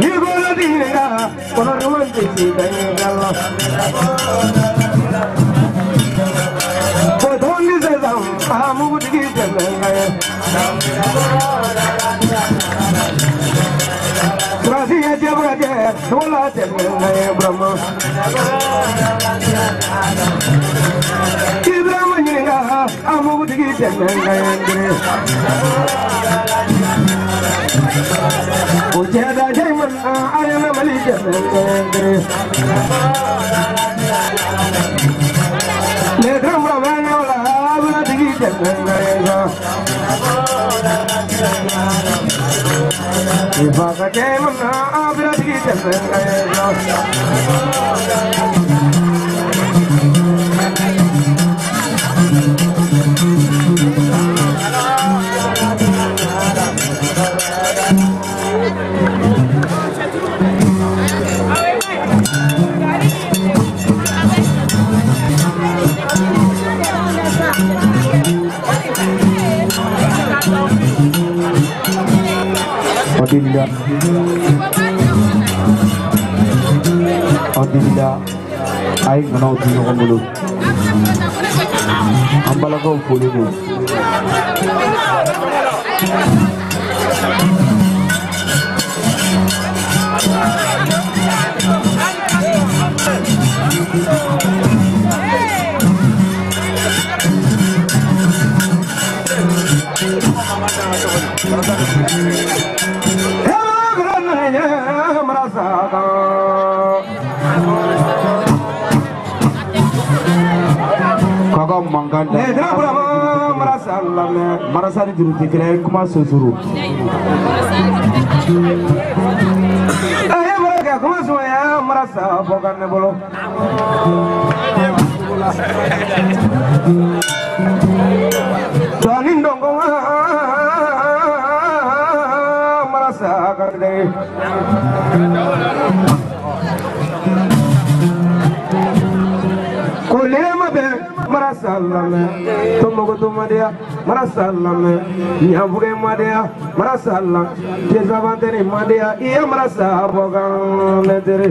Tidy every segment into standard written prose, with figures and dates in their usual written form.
Ni ko la ɲininka kɔnɔ duman tɛ se ka ɲininka la. Ko tɔn ni sisan a mugutigi tɛmɛ ka ye. Surasi ye jɛbura kɛ togola tɛmɛ ka ye Burama. Ibrahima ɲininka a mugutigi tɛmɛ ka ye Ndere. O cɛ da jɛman a yɛrɛ Mali tɛmɛ ka ye Ndere. Ne Burama ɲɔla a bɛna tigi tɛmɛ ka ye sa. Ifa ka jɛman a bɛna tigi tɛmɛ ka ye sa. Odinda Odinda a ye ŋanaw di ɲɔgɔn bolo an balakaw folen don. K'aw ka mankan da. Marasa ni juru tɛ kelen ye kuma sosoro. A ye bolo kɛ kuma sumaya marasa fɔ ka ne bolo. Dɔɔnin dɔnko marasa ka di. Kolema bɛ marasa lamɛn Tombouctou madiya marasa lamɛn Ɲafuge madiya marasa lamɛn Tinzawatɛni madiya i ye marasa bɔ kan ne teri.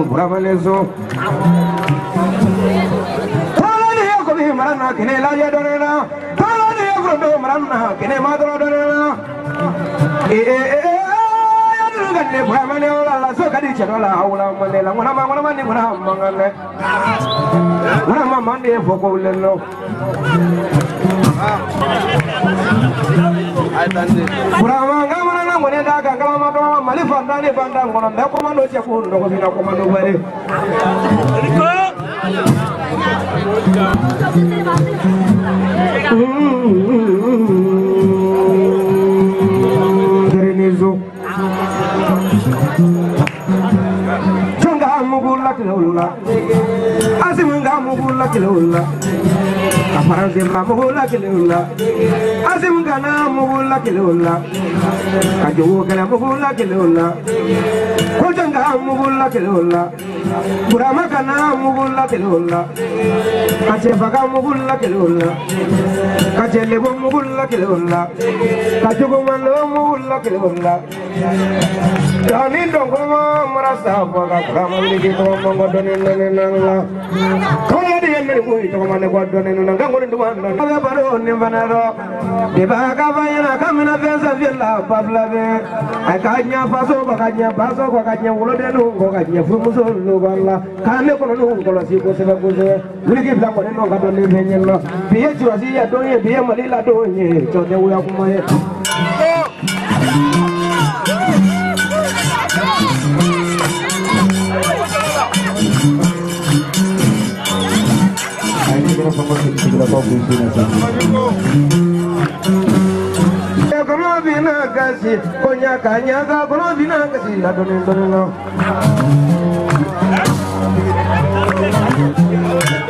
Burama so. Tala ni ye komi mara na kene lajɛ dɔɔnin na. Tala ni ye foronto mara na kene ma dɔrɔn dɔɔnin na. Ne Burama ne wala so ka di cɛ dɔ la wula mande la ŋɔnama ŋɔnama ni ŋɔnama mankan dɛ. Ŋɔnama mande fɔ ko wulen don. Burama ŋamana na ŋɔni da kan kalama dɔrɔn Mali fantan ni fantan kɔnɔ bɛɛ kɔmando cɛ ko dɔgɔfinna kɔmando bari. Terenizo. Jonga mugu la kele la. Asimu nga mugu la kele la. Ka faransi ma mugu la kele la. Asimu nga na mugu la kele la. Ka jogo kele mugu la kele la. Ko jonga mugu la kele la. Burama kana mugu la kele la. Ka cɛfaga mugu la kele la. Ka cɛlebo mugu la kele la. Ka jogomando mugu la kele la. Dɔɔni dɔnkoma marasa fɔ ka Burama wuli k'i tɔgɔ mango dɔɔni dɔɔni na la. Kɔnɔ de ye mɛri ko i tɔgɔ ma ne kɔ dɔɔni na nka ŋɔni duman dɔɔni. A bɛ baro ni fana dɔ. Depi a ka fɔ ɲɛna k'a bɛna fɛn san fiyɛ la ba fila bɛ. A ka ɲɛ faso kɔ ka ɲɛ baso kɔ ka ɲɛ wolodenninw kɔ ka ɲɛ furumuso ninnu la. K'a ne kɔnɔ ninnu kɔlɔsi kosɛbɛ kosɛbɛ. Wuli k'i bila kɔni nɔ ka dɔɔni fɛn ɲɛ na. Bi ye surasi ya don ye bi ye Mali la don ye jɔn tɛ wuya kuma ye. Kono bina kasi konya kanya ka kono bina kasi la doni doni no.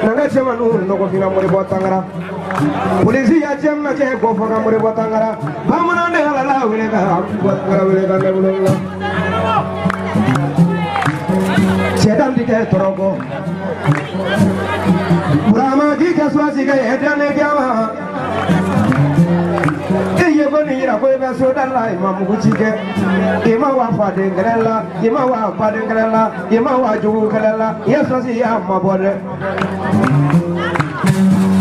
Nanga chema nu no ko fina mori botangara. Polisi ya chema che ko foka mori botangara. Bamana de ala la wele ka botangara wele ka ne bulo. Sedan di ke torogo. Burama ji ka swasi ka yɛ ne kama i ye ko nin yira ko i bɛ soda la i ma mugu ci kɛ i ma wa faden kɛlɛ la i ma wa baden kɛlɛ la i ma wa jugu kɛlɛ la i ye sɔsi i y'a mabɔ dɛ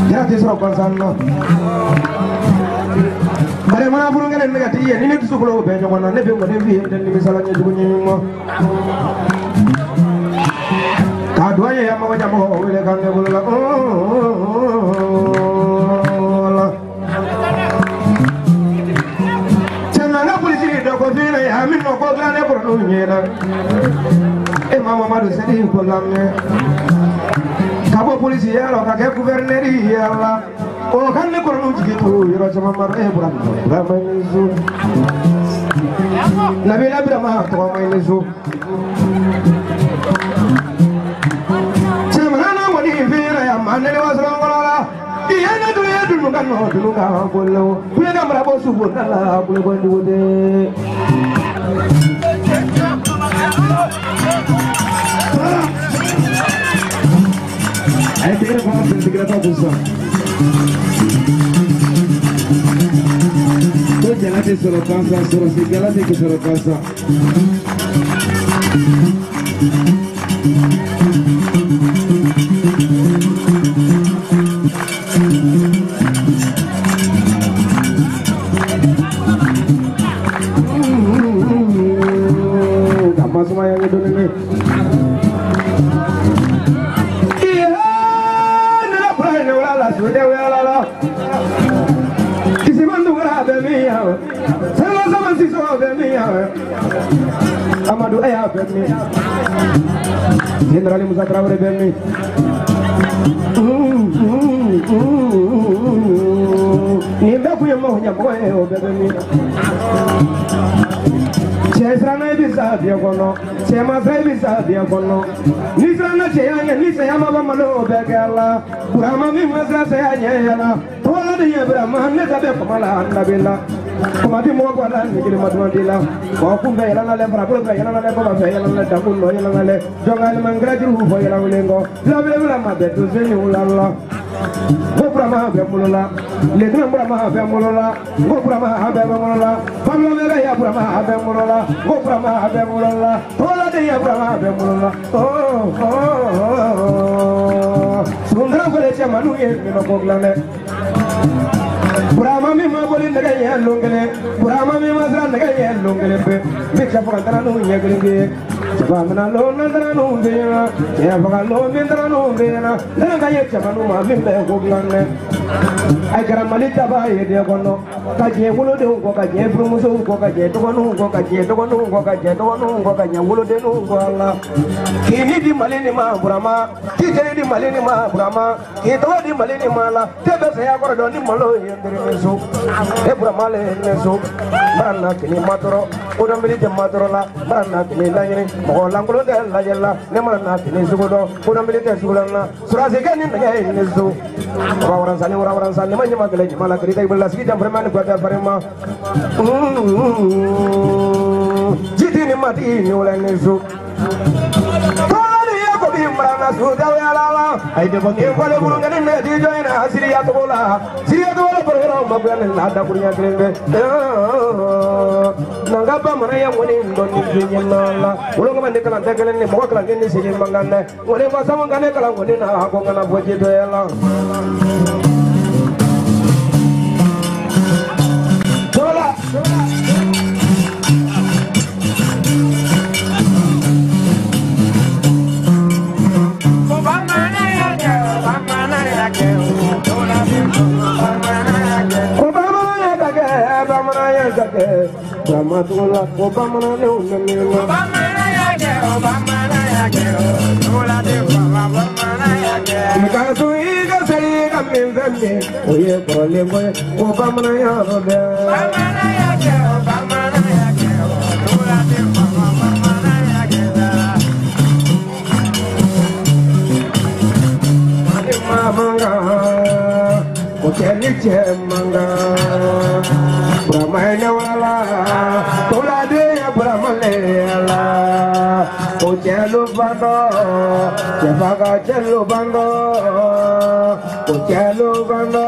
jara tɛ sɔrɔ gansan na bari mana furu kɛnɛ ne ka t'i ye ni ne dusukolo bɛ ɲɔgɔn na ne bɛ ŋɔni f'i ye n tɛ nimisala ɲɛjugu ɲɛɲuman k'a dɔn ye mɔgɔ ɲɛmɔgɔ wele kan ne bolo la cɛ na n ka polisi dɔ ko f'i ye a min nɔ ko dilan ne kɔrɔ n'u ɲɛna e ma Mamadu Seli ko lamɛn ka bɔ polisi ya la ka kɛ guvɛrinɛri ya la o kan ne kɔrɔ n'u jigi to yɔrɔ caman ma e bɔra Burama ni so Nabila Burama tɔgɔ ma ni so ne wa sɔrɔ kɔrɔ la i ye ne dun ye dunu ka nɔ dunu ka bolo kuye ka mara bɔ su bonda la kuye bɔ dugu de. A ye tɛgɛrɛ fɔ an ka finitigilakaw kun sisan. Ko jala tɛ sɔrɔ gansan sɔrɔsi jala tɛ sɔrɔ gansan. Amadou aya bɛ min General Musa Traoré bɛ min nin bɛɛ kun ye maaw ɲɛmɔgɔ ye o bɛɛ bɛ min cɛ siranna i bɛ sa diɲɛ kɔnɔ cɛ ma siran i bɛ sa diɲɛ kɔnɔ ni siranna cɛya ɲɛ ni saya ma bɔ malo o bɛɛ kɛ la Burama min ma siran saya ɲɛ yɛlɛ tɔgɔla de ɲɛ Burama ne ta bɛ kuma la Nabila kuma ti mɔgɔ la ni kelen ma tuma di la mɔgɔ kun bɛ yɛlɛ lɛ farikolo bɛ yɛlɛ lɛ baba fɛ yɛlɛ lɛ dakun nɔ yɛlɛ lɛ jɔnkali man kɛra juru fɔ yɛlɛ welen kɔ filabele ma bɛn to se ni wula la ko Burama bɛ bolo la letina Burama bɛ bolo la ko Burama bɛ bolo la bamanan ya Burama bɛ bolo la ko Burama bɛ bolo la tɔgɔla de ya Burama bɛ bolo la sundara fɔlɔ cɛmaninw ye minɛ ko dilan dɛ. Burama min ma boli nɛgɛ ɲɛ lon kelen Burama min ma siran nɛgɛ ɲɛ lon kelen pe n bɛ cɛ faga taara n'u ɲɛ kelen pe cɛba mina lon na taara n'u bɛ ɲɛna cɛ faga lon min taara n'u bɛ ɲɛna ne ka ye cɛmaninw ma min bɛ ko dilan dɛ a kɛra Mali taba ye diɲɛ kɔnɔ ka diɲɛ wolodenw kɔ ka diɲɛ furumusow kɔ ka diɲɛ dɔgɔninw kɔ ka diɲɛ dɔgɔninw kɔ ka diɲɛ dɔgɔninw kɔ ka diɲɛ wolodenninw kɔ a la k'i ni di Mali nin ma Burama k'i teri di Mali nin ma Burama k'i tɔgɔ di Mali nin ma la te bɛ saya kɔrɔ dɔn ni malo ye n teri ni so e Burama le ne so mara na kini ma tɔɔrɔ kodɔnbili tɛ ma tɔɔrɔ la mara na kini laɲini mɔgɔ lankolon tɛ lajɛ la ne mana na kini sugu dɔn kodɔnbili tɛ sugu la na surasikɛ ni nɛgɛ ye ne so warawaransa ni warawaransa ne ma ɲama kɛlɛ ɲama la kirita i bolo la sigi janfɛrɛma ni guwata farima jiti ni matigi ni wala ne so Marana su dawala la ay de bangi wala burungani ne di joina siriya to la siriya to la pororo mabyan la da kuriya krembe nanga ba mana ya ngoni ndon ni jinya la wolo ko man kala tekele ni mo kala ni siri mangane wala ma sama ngane kala ngoni na ko ngana boje do yala dola. Brahma ko bamana ne unne Bamana ya ke bamana ya ke dola de bamana ya ke ka sui ka sei ka min vende oye kole moye ko bamana ya be bamana ya ke bamana ya ke dola de bamana ya ke mani manga ko cheli che manga Brahma ne wala tola de Brahma le la ko chelu bano Cɛfaga jɛlu bandɔ ko jɛlu bandɔ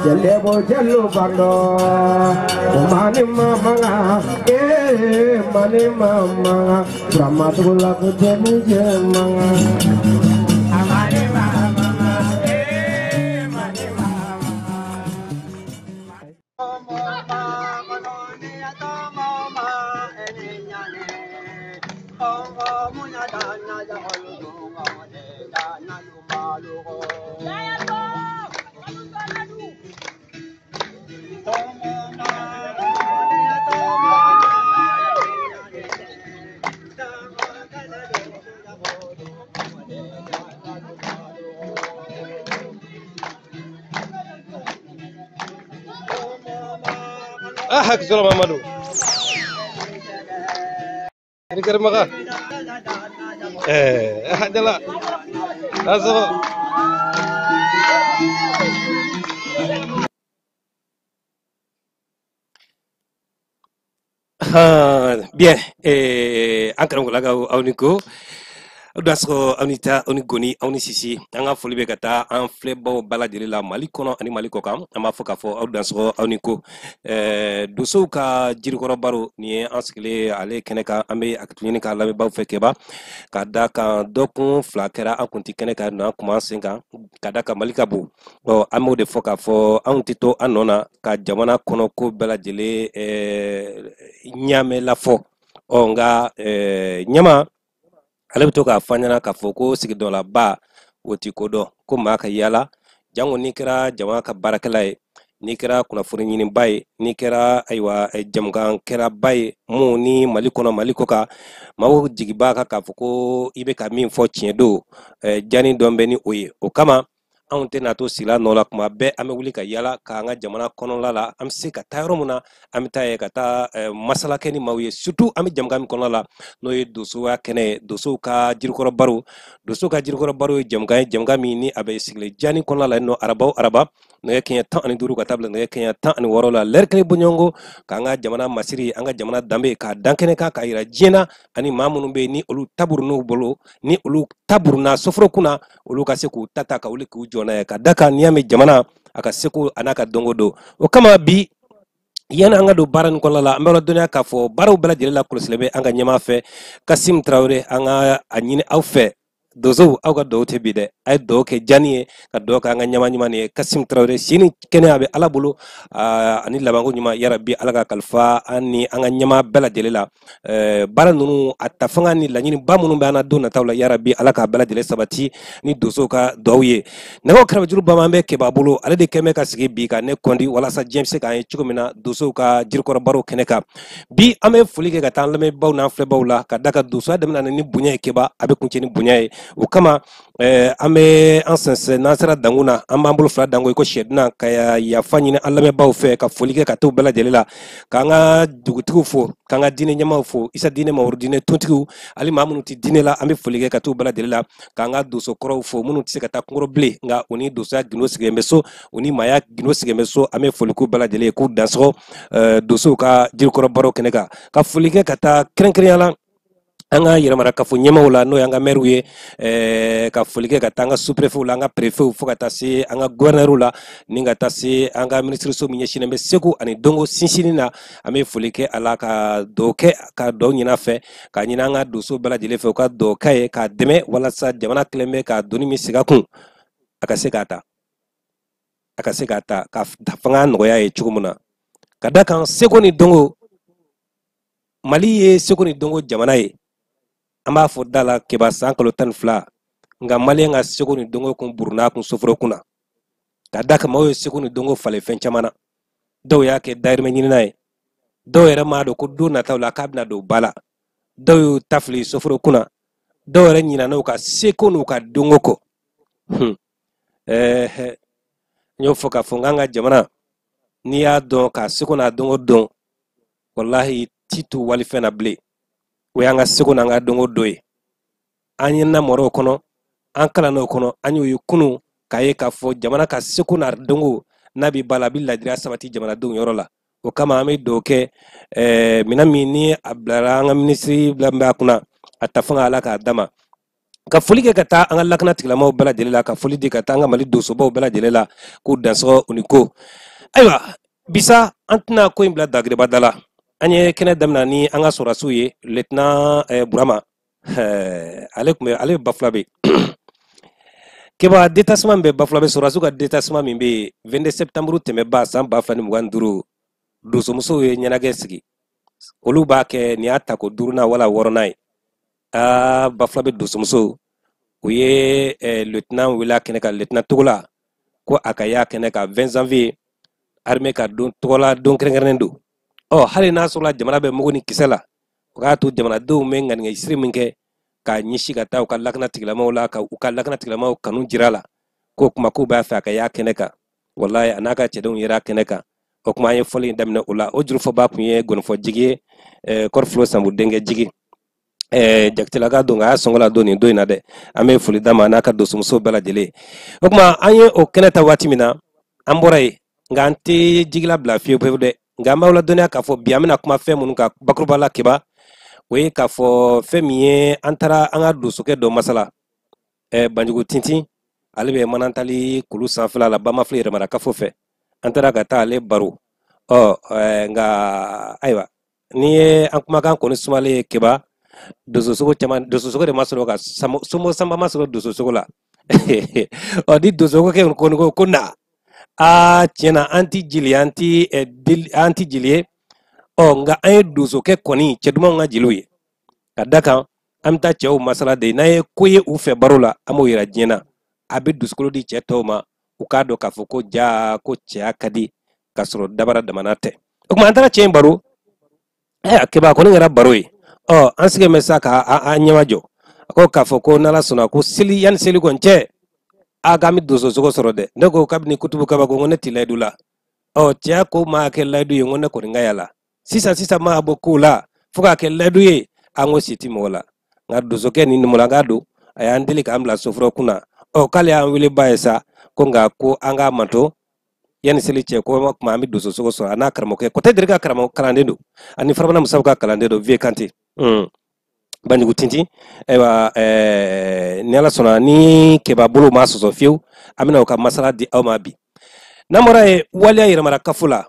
jɛlɛbo jɛlu bandɔ ko mani mamanga ee mani mamanga Buramatugula ko jɛni jɛmanga. Amani mama eh mani mama. Ah, Hakizora Mamadou. Ini kermaga. Eh, adalah. Asal. Bien, an karamɔgɔlakaw aw ni ko aw da sɔgɔ aw ni ta aw ni goni aw ni sisi an ka foli bɛ ka taa an filɛbaw bɛɛ lajɛlen la Mali kɔnɔ ani Mali kɔ kan. An b'a fɔ k'a fɔ aw da sɔgɔ aw ni ko donsow ka jirikɔrɔ baro nin ye an sigilen ale kɛnɛ kan. An bɛ a ɲini k'a lamɛnbaaw fɛ kɛba ka da kan dɔkun 2 kɛra an kun ti kɛnɛ kan nɔ an kun b'an sen kan ka da kan Mali ka bon. Ɔ an b'o de fɔ k'a fɔ anw tɛ to an nɔ na ka jamana kɔnɔ ko bɛɛ lajɛlen ɲaamɛ lafɔ. Ɔ nka ɲɛma ale bɛ to k'a fɔ an ɲɛna k'a fɔ ko sigidɔlaba o ti ko dɔn ko maa ka yaala jango n'i kɛra jama ka baarakɛla ye, n'i kɛra kunnafoni ɲiniba ye, n'i kɛra ayiwa jamukankɛlaba ye mun ni Mali kɔnɔ Mali kɔ kan maaw jigi b'a kan k'a fɔ ko i bɛ ka min fɔ tiɲɛ don, jani dɔn bɛ ni o ye. O kama anw tɛna to sigila nɔ la kuma bɛɛ an bɛ wuli ka yaala k'an ka jamana kɔnɔla la an bɛ se ka taa yɔrɔ min na an bɛ taa yen ka taa masala kɛ ni maaw ye, surtout an bɛ jamukan min kɔnɔna la n'o ye donsoya kɛnɛ ye, donsow ka jirikɔrɔ baro. Donsow ka jirikɔrɔ baro ye jamukan ye, jamukan min ni a bɛ sigilen jani kɔnɔna la yen nɔ araba o araba nɛgɛ kɛɲɛ 15 ka taa bila nɛgɛ kɛɲɛ 16 la lɛri kelen bɔɲɔgɔnko k'an ka jamana masiri an ka jamana danbe k'a dan kɛnɛ kan k'a yira diɲɛ na ani maa minnu bɛ yen ni olu taburun'u bolo ni olu taburunna soforo kunna olu ka se k'u ta ta ka wuli k'u jɔ n'a ye ka da kan n'i y'a mɛn jamana a ka seko a n'a ka dɔnko don. O kama bi yanni an ka don baara nin kɔnɔna la an bɛ ladɔnniya k'a fɔ baaraw bɛɛ lajɛlen la kɔlɔsilen bɛ an ka ɲɛmaa fɛ Kasim Tarawele. An ka a ɲini aw fɛ donsow aw ka dugawu tɛ bi dɛ, a ye dugawu kɛ jani ye ka dugawu kɛ an ka ɲɛmaa ɲuman ye Kasim Tarawele. Sini kɛnɛya bɛ Ala bolo ani labanko ɲuman yarabi Ala ka kalifa an ni an ka ɲɛmaa bɛɛ lajɛlen la. Baara ninnu a ta fanga ni laɲiniba minnu bɛ an na don nataw la yarabi Ala k'a bɛɛ lajɛlen sabati ni donsow ka dugawu ye. Nɛgɛw kɛrɛfɛjuru bamanan bɛ Keba bolo, ale de kɛn bɛ ka sigi bi ka ne kɔndi walasa diɲɛ bɛ se k'an ye cogo min na donsow ka jirikɔrɔ baro kɛnɛ kan. Bi an bɛ foli kɛ ka taa an lamɛnbaaw n'an filɛbaaw la ka da kan donsoya daminɛ ni bonya ye Keba, a bɛ kuncɛ ni bonya ye. O kama an bɛ an sɛnsɛn n'an sera dankun na an b'an bolo fila danko i ko sɛdunan ka yafa ɲini an lamɛnbaaw fɛ ka foli kɛ ka t'u bɛɛ lajɛlen la k'an ka dugutigiw fo k'an ka diinɛ ɲɛmaaw fo Isa diinɛ Mamadu diinɛ tontigiw hali maa minnu tɛ diinɛ la an bɛ foli kɛ ka t'u bɛɛ lajɛlen la k'an ka donsokɔrɔw fo minnu tɛ se ka taa kungoro bilen nka u ni donsoya gindo sigilen bɛ so u ni maaya gindo sigilen bɛ so an bɛ foli k'u bɛɛ lajɛlen ye k'u dansɔgɔ donsow ka jirikɔrɔ baro kɛnɛ kan ka foli kɛ ka taa kɛrɛnkɛrɛnya la an ka yɛrɛmarakafo ɲɛmaaw la n'o y'an ka maires ye, ka foli kɛ ka taa an ka sous-préfets la an ka préfets fo ka taa se an ka gouverneurs la ni ka taa se an ka minisiriso min ɲɛsinnen bɛ seko ani dɔnko sinsinni na an bɛ foli kɛ a la ka dugawu kɛ ka dugawu ɲini a fɛ ka ɲini an ka donso bɛɛ lajɛlen fɛ u ka dugawu k'a ye k'a dɛmɛ walasa jamana kelen bɛ ka doni min sigi a kun a ka se k'a ta a ka se k'a ta ka fanga nɔgɔya ye cogo min na ka da kan seko ni dɔnko Mali ye seko ni dɔnko jamana ye. An b'a fɔ da la Keba san kalo 12 nka maliyɛn ka seko ni dɔnko kun burunna kun soforo kunna ka da kan maaw ye seko ni dɔnko falen fɛn caman na. Dɔw y'a kɛ dayirimɛ ɲinina ye, dɔw yɛrɛ m'a dɔn ko don nataw la k'a bɛna don ba la, dɔw y'u ta fili soforo kunna, dɔw yɛrɛ ɲinɛna u ka seko n'u ka dɔnko kɔ. N y'o fɔ k'a fɔ n k'an ka jamana n'i y'a dɔn k'a seko n'a dɔnko dɔn walahi ti to walifɛn na bilen. O y'an ka seko n'an ka dɔnko dɔ ye. An ye namɔrɔ o kɔnɔ, an kalanna o kɔnɔ, an y'o ye kunun k'a ye k'a fɔ jamana ka seko n'a dɔnko n'a bɛ ba la a bɛ ladiriya sabati jamanadenw yɔrɔ la. O kama an bɛ dugawu kɛ minɛn min ni a bilara an ka minisiri bila b'a kunna a ta fanga Ala k'a d'a ma. Ka foli kɛ ka taa an ka lakana tigilamaw bɛɛ lajɛlen la, ka foli di ka taa an ka Mali donsobaw bɛɛ lajɛlen la, k'u dansɔgɔ u ni ko. Ayiwa, bisa an tɛna ko in bila dagiribada la. An ye kɛnɛ daminɛ ni an ka sɔrɔdasiw ye, lieutenant Burama. Ale tun bɛ, ale bɛ Bafulabe. Keba détachement bɛ Bafulabe, sɔrɔdasiw ka détachement min bɛ yen, 22 septembre tɛmɛba san 2025, donsomusow ye ɲɛnajɛ sigi. Olu b'a kɛ nin y'a tako duurunan wala wɔɔrɔnan ye. Aa, Bafulabe donsomusow u ye lieutenant wele a kɛnɛ kan, lieutenant Togola, ko a ka y'a kɛnɛ kan 20 janvier, armée ka don tɔgɔla don kɛrɛnkɛrɛnnen don. Ɔ, hali n'a sɔrɔla jamana bɛ mugu ni kisɛ la, o k'a to jamanadenw bɛ ŋaniɲɛsiri min kɛ k'a ɲɛsin ka taa u ka lakana tigilamaw la, ka u ka lakana tigilamaw kanu jira la, k'o kuma k'u b'a fɛ a ka y'a kɛnɛ kan. Walayi, a n'a ka cɛdenw yera a kɛnɛ kan. O kuma an ye fɔli in daminɛ o la. O jurufɔba tun ye gɔnifɔ jigi ye, Kɔrifolo Sanbu denkɛ jigi. Jakitilaka don, a y'a sɔngɔ la don nin don in na dɛ. An bɛ foli d'a ma n'a ka donsomuso bɛɛ lajɛlen. O tuma an ye o kɛnɛ ta waati min na, an bɔra yen, nka an tɛ jigila bila fiyewu pewu dɛ. Nka an b'aw ladɔnniya k'a fɔ bi an bɛna kuma fɛn minnu kan bakuruba la, Keba, o ye k'a fɔ fɛn min ye, an taara an ka donsokɛ dɔ masala, Banjugu Tintin, ale bɛ Manantali kulu sanfɛla la, Bamafili yɛrɛmara kafo fɛ. An taara ka taa ale baro. Ɔ, nka ayiwa, n'i ye an kumakan kɔni sumalen ye, Keba, donsosogo caman, donsosogo de ma sɔrɔ ka somo sanba ma sɔrɔ donsosogo la. Ɔ, ni donsokɛ kɔni ko ko na, aa, tiɲɛ na, an ti jeli, an ti, deli, an ti jeli ye. Ɔ, nka an ye donsokɛ kɔni cɛ dumanw ka jeliw ye. Ka da kan, an bɛ taa cɛw masala de, n'an ye ko ye u fɛ baro la, an b'o yira diɲɛ na. A bɛ dusukolo di cɛ tɔw ma, u k'a dɔn k'a fɔ ko ja, ko cɛya ka di k'a sɔrɔ dabara damana tɛ. O tuma an taara cɛ in baro. Keba kɔni kɛra baro ye. Ɔ, an sigilen bɛ sa ka an ɲɛmajɔ. A ko k'a fɔ ko n'Ala sɔnna, ko seli, yanni seli kɔni cɛ, a k'an bɛ donsosogo sɔrɔ dɛ. Ne ko kabini kutubu kaba ko, n ko ne ti layidu la. Ɔ, cɛya ko ma kɛ layidu ye, n ko ne kɔni ka yala. Sisan sisan ma bɔ kow la fo k'a kɛ layidu ye, an ko si ti mɔgɔ la. Nka donsokɛ ni numulaka don, a y'an deli k'an bila soforo kunna. Ɔ, k'ale y'an wele ba ye sa, ko nka ko an k'a manto yanni seli cɛ, ko kuma an bɛ donsosogo sɔrɔ. A n'a karamɔgɔkɛ Kɔtɛ Dere ka karamɔgɔ kalanden don, ani Farabana Musaw ka kalanden don, Vieux Kante. Banjugu Tintin. Ayiwa, ni Ala sɔnna, ni Keba bolo ma sɔsɔ fiyewu, an bɛna o ka masala di aw ma bi. N'an bɔra yen, waliya yɛrɛmara kafo la,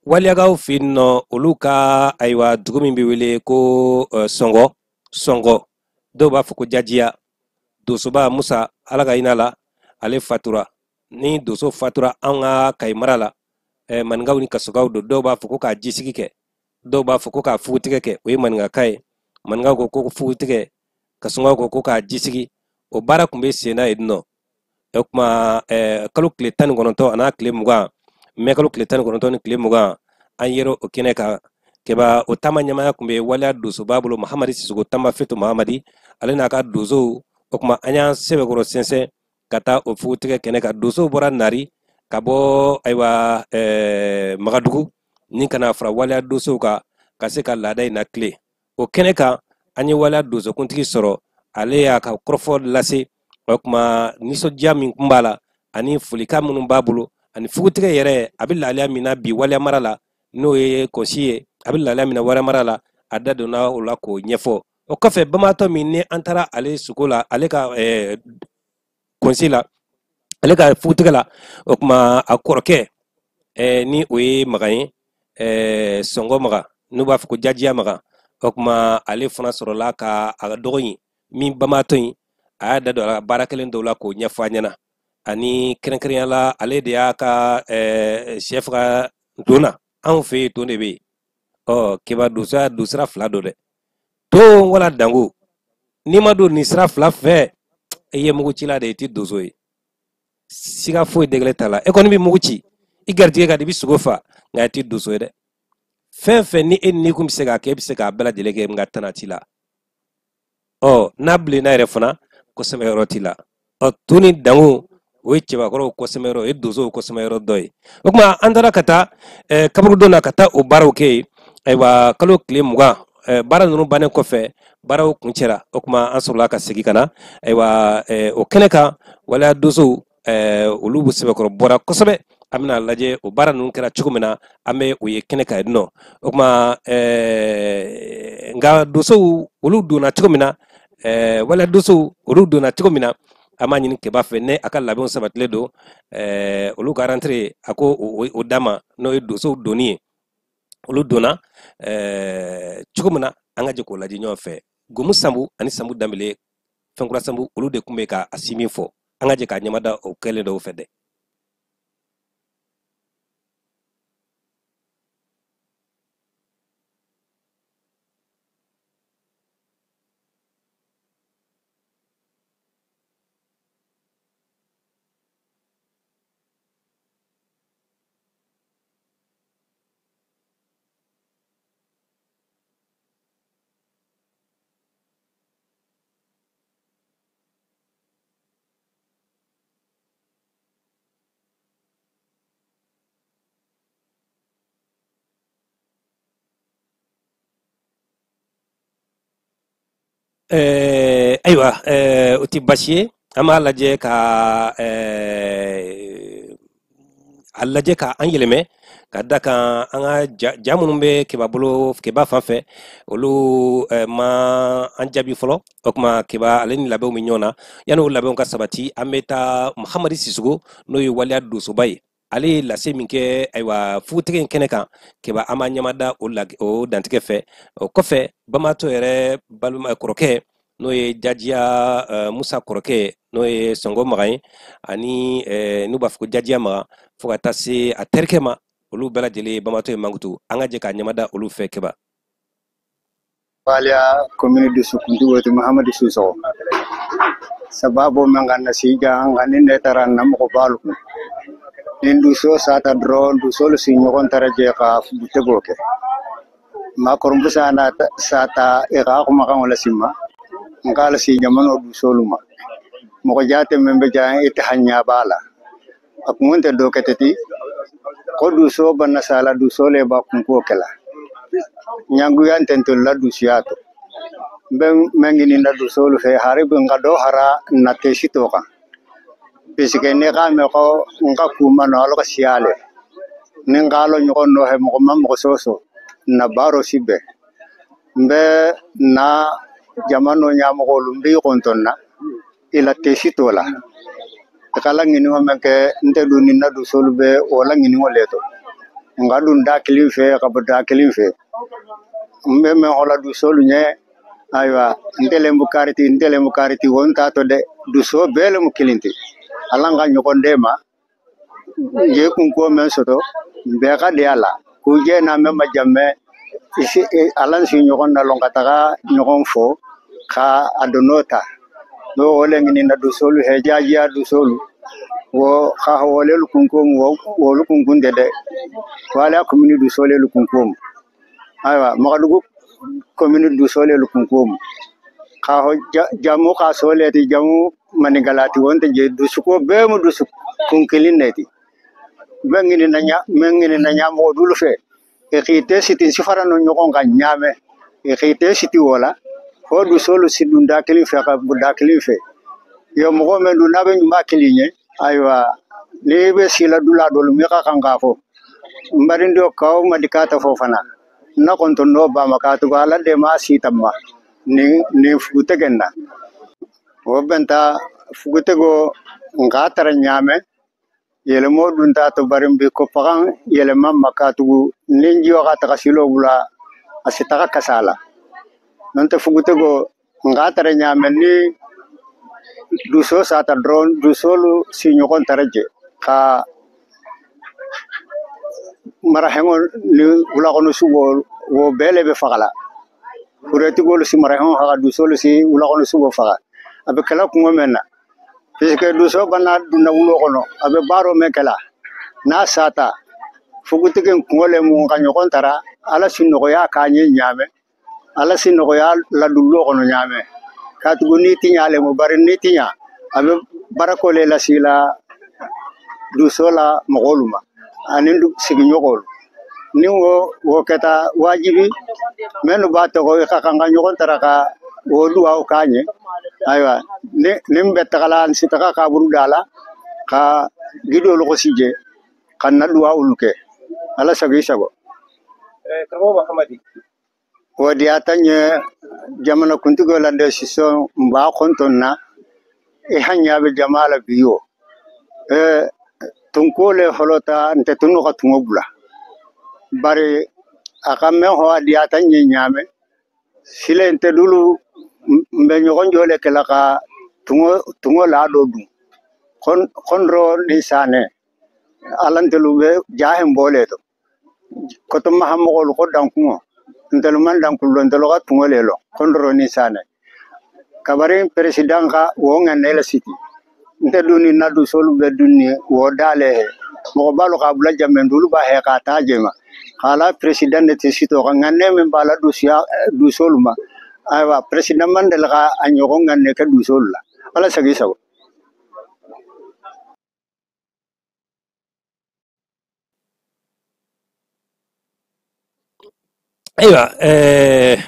waliyakaw fɛ yen nɔ, olu ka ayiwa dugu min bɛ wele ko Sɔngɔ, Sɔngɔ, dɔw b'a fɔ ko Jajiya, donsoba Musa, Ala ka hinɛ a la, ale fatura. Ni donso fatura an ka Kayi mara la, maninkaw ni kasokaw don, dɔw b'a fɔ ko k'a jisigi kɛ, dɔw b'a fɔ ko k'a fugutigɛ kɛ, o ye maninkakan ye. Maninkaw ko ko fugutigɛ, kasokaw ko ko k'a jisigi. O baara tun bɛ sen na yen nɔ. O tuma, kalo tile 19 a n'a tile 20, mɛ kalo tile 19 ni tile 20, an yɛrɛ o kɛnɛ kan. Keba, o taama ɲɛmaaya tun bɛ waliya donsoba bolo, Mahamadi Sisoko Tanba Fetu Mahamadi, ale n'a ka donsow. O tuma an y'an sɛbɛkɔrɔ sɛnsɛn ka taa o fugutigɛ kɛnɛ kan. Donsow bɔra Nari ka bɔ ayiwa, Magadugu, ni ka na fara waliya donsow kan ka se ka laada in lakile. O kɛnɛ kan, an ye waliya donsokuntigi sɔrɔ, ale y'a ka kɔrɔfɔ lase. O tuma nisɔndiya min tun b'a la, ani folikan minnu b'a bolo, ani fugutigɛ yɛrɛ a bɛ lahalaya min na bi waliya mara la, n'o ye kɔsi ye, a bɛ lahalaya min na waliya mara la, a da donna o la k'o ɲɛfɔ. O kɔfɛ, bamaatɔ min ni an taara ale sugo la, ale ka kɔnsi la, ale ka fugutigɛ la, o tuma a kɔrɔkɛ, ni o ye Magan ye, Sɔngɔ Magan, n'u b'a fɔ ko Jajiya Magan, o tuma ale fana sɔrɔla ka a ka dɔgɔ in min bamaatɔ in, a y'a da don a la baara kelen dɔw la k'o ɲɛfɔ a ɲɛna. Ani kɛrɛnkɛrɛnya la, ale de y'a ka sɛ faga don na. Anw fɛ yen, ton de bɛ yen. Ɔ, Keba, donsoya don sira fila don dɛ, ton wala dango. N'i ma don nin sira fila fɛ, i ye mugucila de ye, i tɛ donso ye. Siga foyi dɛgɛlɛ t'a la. E kɔni bɛ mugu ci, i garijɛgɛ ka di, i bɛ sogo fa, nka i tɛ donso ye dɛ. Fɛn fɛn ni e ni kun bɛ se k'a kɛ, e bɛ se k'a bɛɛ lajɛlen kɛ, nka tana t'i la. Ɔ, n'a bilenna yɛrɛ fana, kɔsɛmɛ yɔrɔ t'i la. Ɔ, to ni dango, o ye cɛbakɔrɔw kɔsɛmɛ yɔrɔ, o ye donsow kɔsɛmɛ yɔrɔ dɔ ye. O tuma an taara ka taa kaburudon na ka taa o baaraw kɛ yen. Ayiwa, kalo tile 20, baara ninnu bannen kɔfɛ, baaraw kuncɛra. O tuma an sɔrɔla ka segin ka na. Ayiwa, o kɛnɛ kan, waleya donsow, olu bɛ sɛbɛkɔrɔ bɔra kosɛbɛ. An bɛna lajɛ o baara ninnu kɛra cogo min na, an bɛ o ye kɛnɛ kan yen nɔ. O tuma, nka donsow olu donna cogo min na, Waleya donsow olu donna cogo min na, an b'a ɲini Keba fɛ ne a ka labɛnw sabatilen don, olu ka rentrée a ko o d'a ma, n'o ye donsow donni ye. Olu donna cogo min na, an ka jɛ k'o lajɛ ɲɔgɔn fɛ. Gomu Sanbu ani Sanbu Danbele, Fɛnkura Sanbu, olu de tun bɛ ka a si min fɔ. An ka jɛ k'a ɲɛmada o kɛlen dɔw fɛ dɛ. Ayiwa, o tɛ baasi ye. An b'a lajɛ ka a lajɛ ka an yɛlɛmɛ ka da kan an ka ja minnu bɛ Keba bolo, Keba fan fɛ, olu ma an jaabi fɔlɔ. O tuma Keba ale ni labɛnw bɛ ɲɔgɔn na. Yanni o labɛnw ka sabati, an bɛ taa Mahamadi Sisoko, n'o ye waleya donsoba ye. Ale ye lase min kɛ, ayiwa, fugutigɛ in kɛnɛ kan, Keba, an b'a ɲɛmada o dantigɛ fɛ. O kɔfɛ, Bamatɔ yɛrɛ balima kɔrɔkɛ, n'o ye Jajiya Musa kɔrɔkɛ, n'o ye Sɔngɔ Magan ye, ani n'u b'a fɔ ko Jajiya Magan, fo ka taa se a terikɛ ma, olu bɛɛ lajɛlen ye Bamatɔ ye mankutu. An ka jɛ k'a ɲɛmada olu fɛ, Keba. Waleya commune de Sukuntigo ti Mahamadu Sisoko. Sababu men ka nasija an ka ni ne taara na mɔgɔ baalu kun. Ni duso sata dɔrɔn, dusolu si ɲɔgɔn tara jɛ ka butego kɛ. Ma kɔrɔmusa na sata e ka kumakan wala simma. Nka ala si jamano dusolu ma. Mɔgɔ jate min bɛ jan e tɛ hanya b'a la. A kun tɛ dɔ kɛ ten. Ko duso banna sala, duso le b'a kunko kɛ la. Ɲanguya tɛ la dusuya to. N bɛ mɛn ɲini na dusolu fɛ, hari bɛ n ka dɔ hara na tɛ si to kan. Puisque ne ka mɛn ko n ka kuma nɔ ala ka siya le. Ni n ka alo ɲɔgɔn nɔfɛ mɔgɔ ma mɔgɔ sɔsɔ, na baaro si bɛɛ. N bɛ na jamano ɲɛmɔgɔlu n b'i kɔntɔn na, i la tɛ si t'o la. I ka laɲiniŋo mɛn kɛ, n tɛ dun ni na dusolu bɛ o laɲiniŋo le to. N ka dun da kelen fɛ ka bɔ da kelen fɛ. N bɛ mɛn o la dusolu ɲɛ, ayiwa, n tɛlen bu kariti, n tɛlen bu kariti, o n t'a to dɛ. Duso bɛɛ le mu kelen ti. Ala ka ɲɔgɔn dɛ ma. N je kun ko mɛn sɔtɔ, n bɛɛ ka di a la. K'u jɛ n'a mɛn ma jamɛ, isi, ala si ɲɔgɔn na lɔn ka taga ɲɔgɔn fɔ, ka a donn'o ta. N'o o le ɲini na dusolu hɛ, jajiya dusolu. Wo ka wolelu kunko mu, wolu kunkun tɛ dɛ. Wala commune dusolelu kunko mu. Ayiwa, Magadugu commune dusolelu kunko mu. Ka ho jamu ka sole ti, jamu manigalati wonte je dusuko bɛɛ mu dusu kun kelen ne ti. Bɛ ɲini na ɲa, mɛ ɲini na ɲamɔgɔ dulu fɛ. E k'i tɛ siti sifara no ɲɔgɔn ka ɲaamɛ. E k'i tɛ siti o la. Fo dusolu si dun da kelen fɛ ka bɔ da kelen fɛ. Yo mɔgɔ min dun n'a bɛ ɲuman kelen ye, ayiwa, n'i bɛ si la dula dɔlu mi ka kan k'a fɔ. N baden dɔ kaw ma di k'a ta fɔ fana. Na kɔntɔn dɔ ba ma k'a tugu ala de ma si ta ma. Ni fugutegɛ na. O bɛn ta fugutego nka tara ɲaamɛ. Yɛlɛmo dun t'a to bari bi ko pagan yɛlɛma ma k'a tugu ni n jiwa ka taga silo bula a si taga kasa la. N'o tɛ fugutego nka tara ɲaamɛ ni duso sata dɔrɔn, dusolu si ɲɔgɔn tara jɛ ka maraheŋo ni wulakɔnɔ sugo wo bɛɛ le bɛ faga la. Furetigolu si maraheŋo faga, dusolu si wulakɔnɔ sugo faga. A bɛ kɛla kungo mɛn na. Puisque duso bana dunna wulo kɔnɔ, a bɛ baaro mɛn kɛla. N'a sata, fugutigi kungo le mun ka ɲɔgɔn tara, ala si nɔgɔya k'a ɲɛ ɲaamɛ. Ala si nɔgɔya ladullo kɔnɔ ɲaamɛ. Ka tugu ni tiɲa le mo, bari ni tiɲa, a bɛ barako le lasi la duso la mɔgɔlu ma, ani sigiɲɔgɔnlu. Ni wo kɛta wajibi, minnu b'a tɔgɔ i ka kan ka ɲɔgɔn tara ka wo duwawu k'a ɲɛ. Ayiwa, ni n bɛ tagala, n si taga kaburu da la, ka gidolu gosi je, ka na duwawulu kɛ. Ala sago i sago. Karamɔgɔ Mahamadi, O diyata n ye jamana kuntigiw la décision n b'a kɔntɔn na i hanya bɛ jama la bi o tunko le fɔlɔ ta n tɛ tunu ka tungo bila bari a ka mɛn hɔ a diyata n ye ɲaamɛ sile n tɛ dulu n bɛ ɲɔgɔn jɔ le kɛla ka tungo la dɔ dun kɔndɔ ni sanɛ alantelu bɛ jahen bɔle to koto mahamɔgɔlu ko dankuŋo ntelu man dankulo ntelu ka tungo le lɔ kɔndɔrɔ ni sanɛ kabari président ka wo ŋanne la siti nte duni na dusolu bɛ dunni wo dale he mɔgɔ balu ka bula jamen dulu ba he ka taa jema kala président ne te sito ka ŋanne min b'a la dusuya dusolu ma ayiwa président man deli ka a ɲɔgɔn ŋanne kɛ dusolu la ala sagi sago. Ayiwa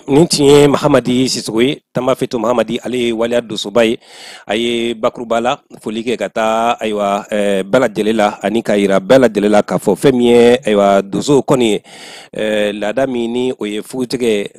nin tun ye Mahamadi Sisoko ye Tamba Feto Mahamadi ale ye waleya dosoba ye a ye bakuruba la foli kɛ ka taa ayiwa bɛɛ lajɛlen la ani k'a yira bɛɛ lajɛlen la k'a fɔ fɛn min ye ayiwa doso kɔni ye laada min ni o ye fugutigɛ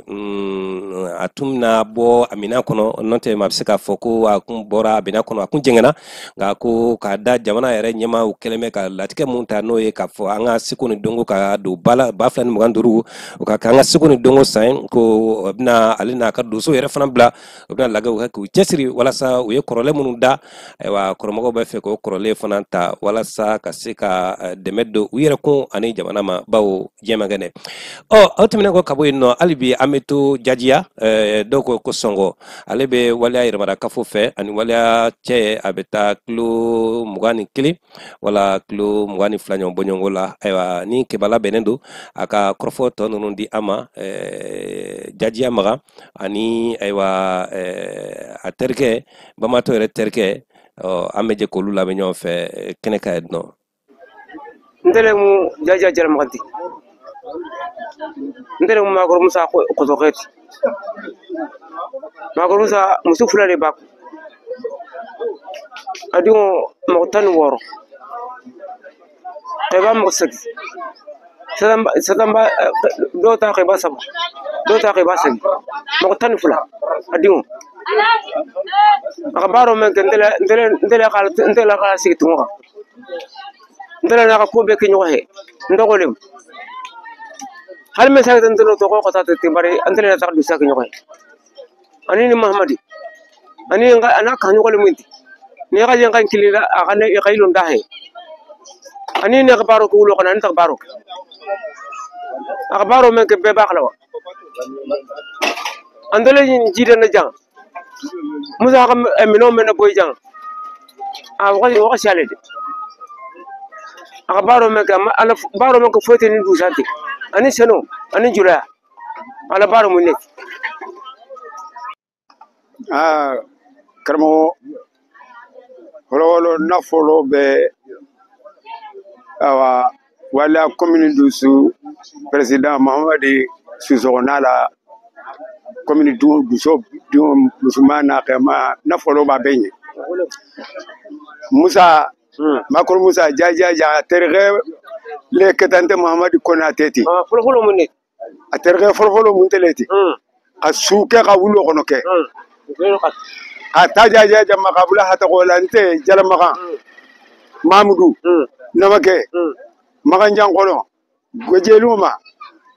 a tun bɛna bɔ a minɛn kɔnɔ n'o tɛ maa bɛ se k'a fɔ ko a kun bɔra a minɛn kɔnɔ a kun jɛngɛnna nka ko k'a da jamana yɛrɛ ɲɛmaaw kɛlen bɛ ka latigɛ mun ta n'o ye k'a fɔ an ka seko ni dɔnko ka don ba la 2025 o ka kɛ an ka seko ni dɔnko san ko bɛna ale n'a ka doso yɛrɛ fana bila u bɛna lagɛw kɛ k'u cɛsiri walasa u ye kɔrɔlen minnu da ayiwa kɔrɔmɔgɔw bɛ fɛ k'o kɔrɔlen fana ta walasa ka se ka dɛmɛ don u yɛrɛ kun ani jamana ma bawo diɲɛ man kɛnɛ. Ɔ aw tɛmɛnen kɔ ka bɔ yen nɔ hali bi an bɛ to jajiya dɔw ko ko sɔngɔ ale bɛ waleya yɛrɛmara kafo fɛ ani waleya cɛ a bɛ taa kilo 21 wala kilo 22 ɲɔgɔn bɔɲɔgɔnko la ayiwa ni kebala bɛnnen don a ka kɔrɔfɔ tɔ ninnu di an ma jajiya maga ani ayiwa a terikɛ bamatɔ yɛrɛ terikɛ an bɛ jɛ k'olu lamɛn ɲɔgɔn fɛ kɛnɛ kan yen nɔ. N tɛlɛ mu jajiya jara magati n tɛlɛ mu Makɔrɔ Musa kɔtɔkɛ ti Makɔrɔ Musa muso fila de b'a kun a denw mɔgɔ 16 kɛba mɔgɔ 8 satanba dɔw ta kɛba 3 dɔw ta kɛba 8 mɔgɔ 12 a denw a ka baara min kɛ n tɛlɛ k'a sigi tungo kan n tɛlɛ n'a ka ko bɛɛ kɛ ɲɔgɔn fɛ n dɔgɔlen hali mɛ sa n tɛlɛ tɔgɔ ka taa ten bari an tɛlɛ na taga dusu kɛ ɲɔgɔn ye ani ni Mahamadi ani a n'a ka ɲɔgɔn mun ni ka yen kan kili a ka ne ka ilon da he ani ne ka baro ko wulo kana ni ta baro a ka baro men ke bɛɛ b'a kala wa an dole ni jide na jang Musa ka minɔ men na boy jang a waga sale de a ka baro men ke ala baro men ko foyte ni dusante ani seno ani jula ala baro mun ne karamɔgɔ fɔlɔfɔlɔ nafolo bɛ awa wala commune dusu président Mahamadi Sisoko n'a la commune dusu musoman n'a kɛma nafolo b'a bɛɛ ɲɛ Musa Makɔrɔ Musa jaja ja terikɛ le kɛtante Mahamadi Konate ti fɔlɔfɔlɔ mun ne a terikɛ fɔlɔfɔlɔ mun tɛ le ti ka su kɛ ka wulo kɔnɔ kɛ a ta jaja ja makabula hatakola nte jalamakan Mamudu Namakɛ Makanjan kɔnɔ Gojeluma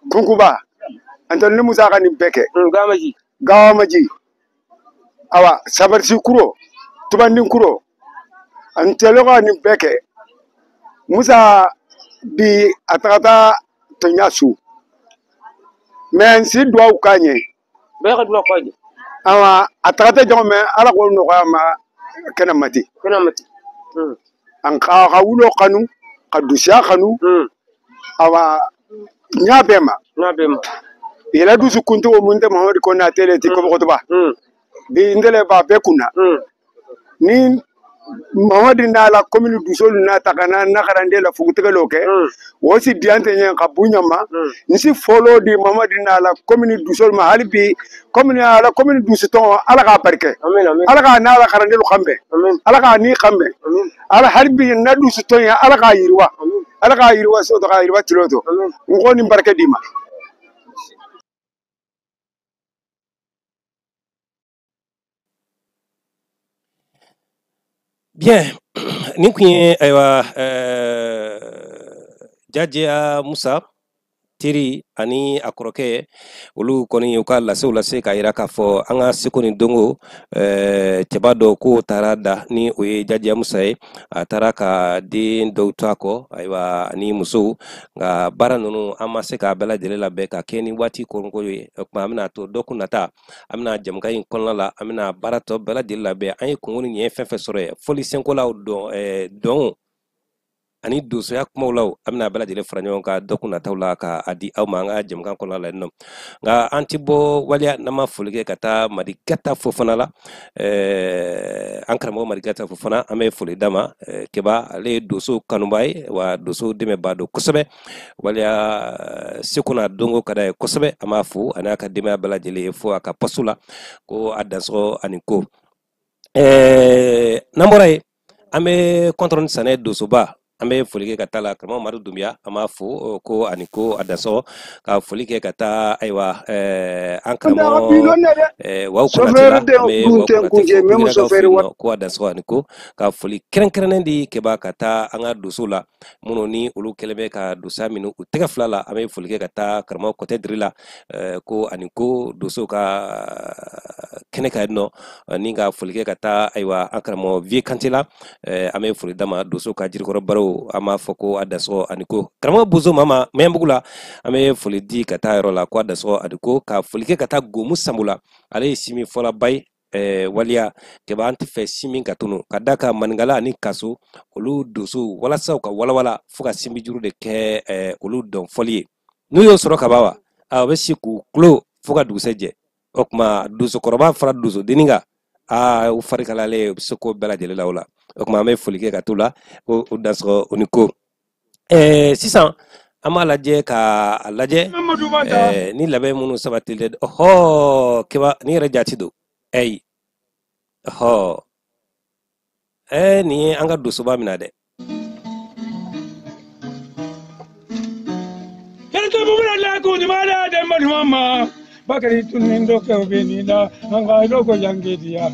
Kunkuba Antoni ni Musa ka nin bɛɛ kɛ Gawamaji awa Sabarisi kuro Tubandin kuro an tɛlɛ ka nin bɛɛ kɛ Musa bi a tagata tɔɲa su mɛ n si duwawu k'a ɲɛ bɛɛ ka duwawu k'a ɲɛ awa a tagata jɔn mɛ ala k'o nɔgɔya ma kɛnɛ mati an ka wulo kanu ka dusiya kanu awa ɲa bɛɛ ma yɛlɛ dusu kuntigiw mun tɛ Mahamadi Konate le ti kɔbɔkɔtɔba bi n tɛlɛ b'a bɛɛ kunna ni Mahamadi n'a la commune dusolu n'a ta ka na nakaranden la fugutigɛl'o kɛ o si diyan tɛ ɲɛ ka bonya ma n si fɔlɔ di Mahamadi n'a la commune dusolu ma hali bi commune ala commune dusu tɔn ala k'a barikɛ ala k'a n'a la karandelu kan bɛn ala k'a ni kan bɛn ala hali bi na dusu tɔn ye ala k'a yiriwa ala k'a yiriwa so to k'a yiriwa tilo to n ko nin barikɛ d'i ma. Bien, nin kun ye ayiwa Jajiya Musa teri ani a kɔrɔkɛ, olu kɔni u ka lasew lase k'a yira k'a fɔ an ka seko ni dongo cɛba dɔ k'o taara da ni o ye Jajiya Musa ye. A taara ka den dɔw to a kɔ, ayiwa, ani musow. Nka baara ninnu an ma se k'a bɛɛ lajɛlen labɛn ka kɛ ni waati koronko ye. O tuma an bɛna to dɔkun nata, an bɛna jamukan in kɔnɔna la, an bɛna baara tɔ bɛɛ lajɛlen labɛn. An ye kungo ni ɲɛ fɛn fɛn sɔrɔ yen, fɔli senkolaw dɔn ani donsoya kumaw la, an bɛna bɛɛ lajɛlen fara ɲɔgɔn kan dɔkun nataw la ka a di aw ma an ka jamukan kɔnɔna la yen nɔ. Nka an ti bɔ waleya n'an ma foli kɛ ka taa Madigata Fofana la. An karamɔgɔ Madigata Fofana, an bɛ foli d'a ma. Keba ale ye donso kanuba ye, wa donso dɛmɛbaa don kosɛbɛ. Waleya seko n'a dɔnko ka d'a ye kosɛbɛ. An b'a fo a n'a ka denbaya bɛɛ lajɛlen ye fo a ka poste la ko a dansɔgɔ ani ko. N'an bɔra yen, an bɛ kɔntɔrɔn sanɛ donsoba, an bɛ foli kɛ ka taa la karamɔgɔ Madu Dunbiya, an b'a fo ko ani ko a dansɔgɔ, ka foli kɛ ka taa ayiwa an karamɔgɔ Waw Konate la, an bɛ Waw Konate fo Burkinakaw fɛ yen nɔ ko a dansɔgɔ ani ko, ka foli kɛrɛnkɛrɛnnen di Keba ka taa an ka donsow la minnu ni olu kɛlen bɛ ka donsoya minɛ u tɛgɛ fila la. An bɛ foli kɛ ka taa karamɔgɔ Kɔtɛ Diri la ko ani ko donsow ka kɛnɛ kan yen nɔ, ni ka foli kɛ ka taa ayiwa an karamɔgɔ Vie Kante la. An bɛ foli d'a ma donsow ka jirikɔrɔ barow, an b'a fɔ ko a dansɔgɔ ani ko. Karamɔgɔ Bozo Mama Maɲanbugu la, an bɛ foli di ka taa yɔrɔ la ko a dansɔgɔ ani ko, ka foli kɛ ka taa Gomu Sanbu la, ale ye simi fɔlaba ye. Waliya kɛba an tɛ fɛ si min ka tunu ka da ka maninkala ani kaso olu donsow walasa u ka walawala fo ka sinbi juru de kɛ olu dɔn fɔli ye. N'u y'o sɔrɔ ka ban wa, a bɛ si k'u kulo fo ka dugusɛ jɛ. O tuma donsokɔrɔba fara donsodennin kan, aa u fari kalalen u bɛ se ko bɛɛ lajɛlen la o la. O tuma an bɛ foli kɛ ka t'u la ko u dansɔgɔ u ni ko. Sisan an b'a lajɛ k'a lajɛ ni labɛn minnu sabatilen. Ɔhɔ Keba, ni yɛrɛ jate don. Ɛyi ɔhɔ nin ye an ka donsoba minɛ dɛ. Bakari tunin dɔ bɛ nin la an ka dɔ ko yange diya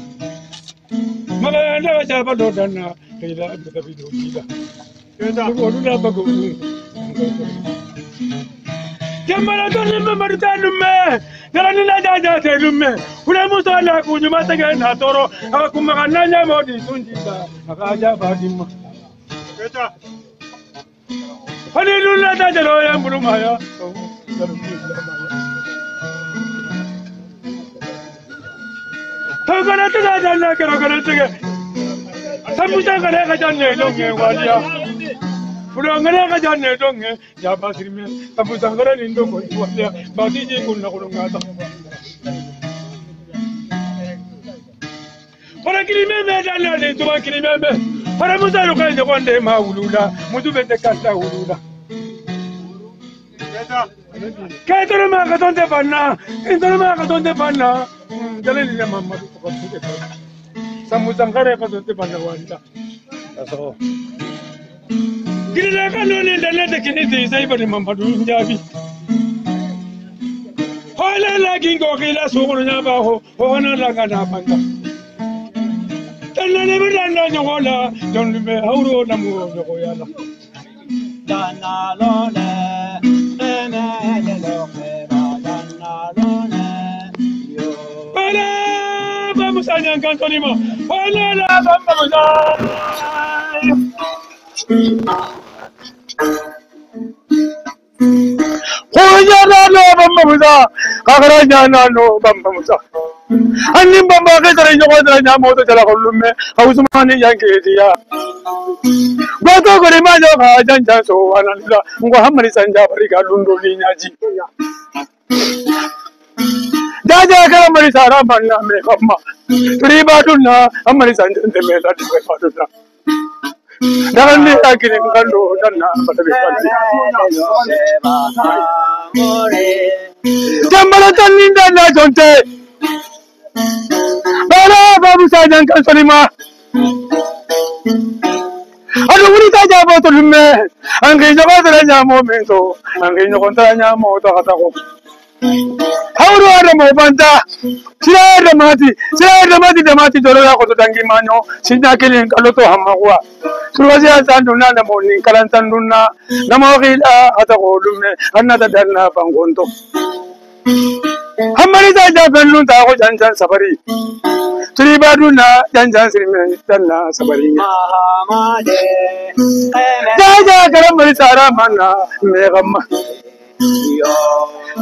maka ne ka jaba dɔ dan na kila da bi do kila olu la bago jamana to ni me maruta lumme dara ni na ja ja te lumme kula musa la ku nyuma te na toro aka kuma na nya mo di sunji ba aka ja ba di ma hani lulla da jaro ya mbulu ya Togana tiga janna kero kana tiga sambuja kana ka janne donge waliya fulo ngana ka janne donge jaba sirme sambuja ngara nindo ko waliya bati ji kunna ko ngata ora kilime me janna le tuba kilime me para musa ro ka jonde ma wulula mutu be kasta wulula ke toro ma ka tonte panna intoro ma ka tonte panna jalali ne Mamadu ko ko samu sangare ko tonte panna wanda aso kirila ka no ne dalle de kini ti sai bari Mamadu njabi hola la gingo kila so ko nya ba ho ho na la ga na banda tanna ne bi na nyola don me hauro na mu ko yala dana lo le Jaja kala mari sara manna me kamma turi badunna amari sanjante me la diwe badunna daranni akiri kando danna batabe pandi jambala tanni danna jonte bala babu sajan kan solima adu wuri ta jabo to lumme angi jogo tara nyamo me to angi nyoko tara nyamo to kata ko Hauru ada mo banta sira da mati da mati dolo ya ko to dangi manyo sinna kelin kaloto hamma surwazi sanduna na mo ni kalan sanduna na mo khila ata ko lume anna da danna bangonto hamari da ja bennun ta ko janjan sabari tribaduna janjan sirme danna sabari ja ja karam mari sara manna me gamma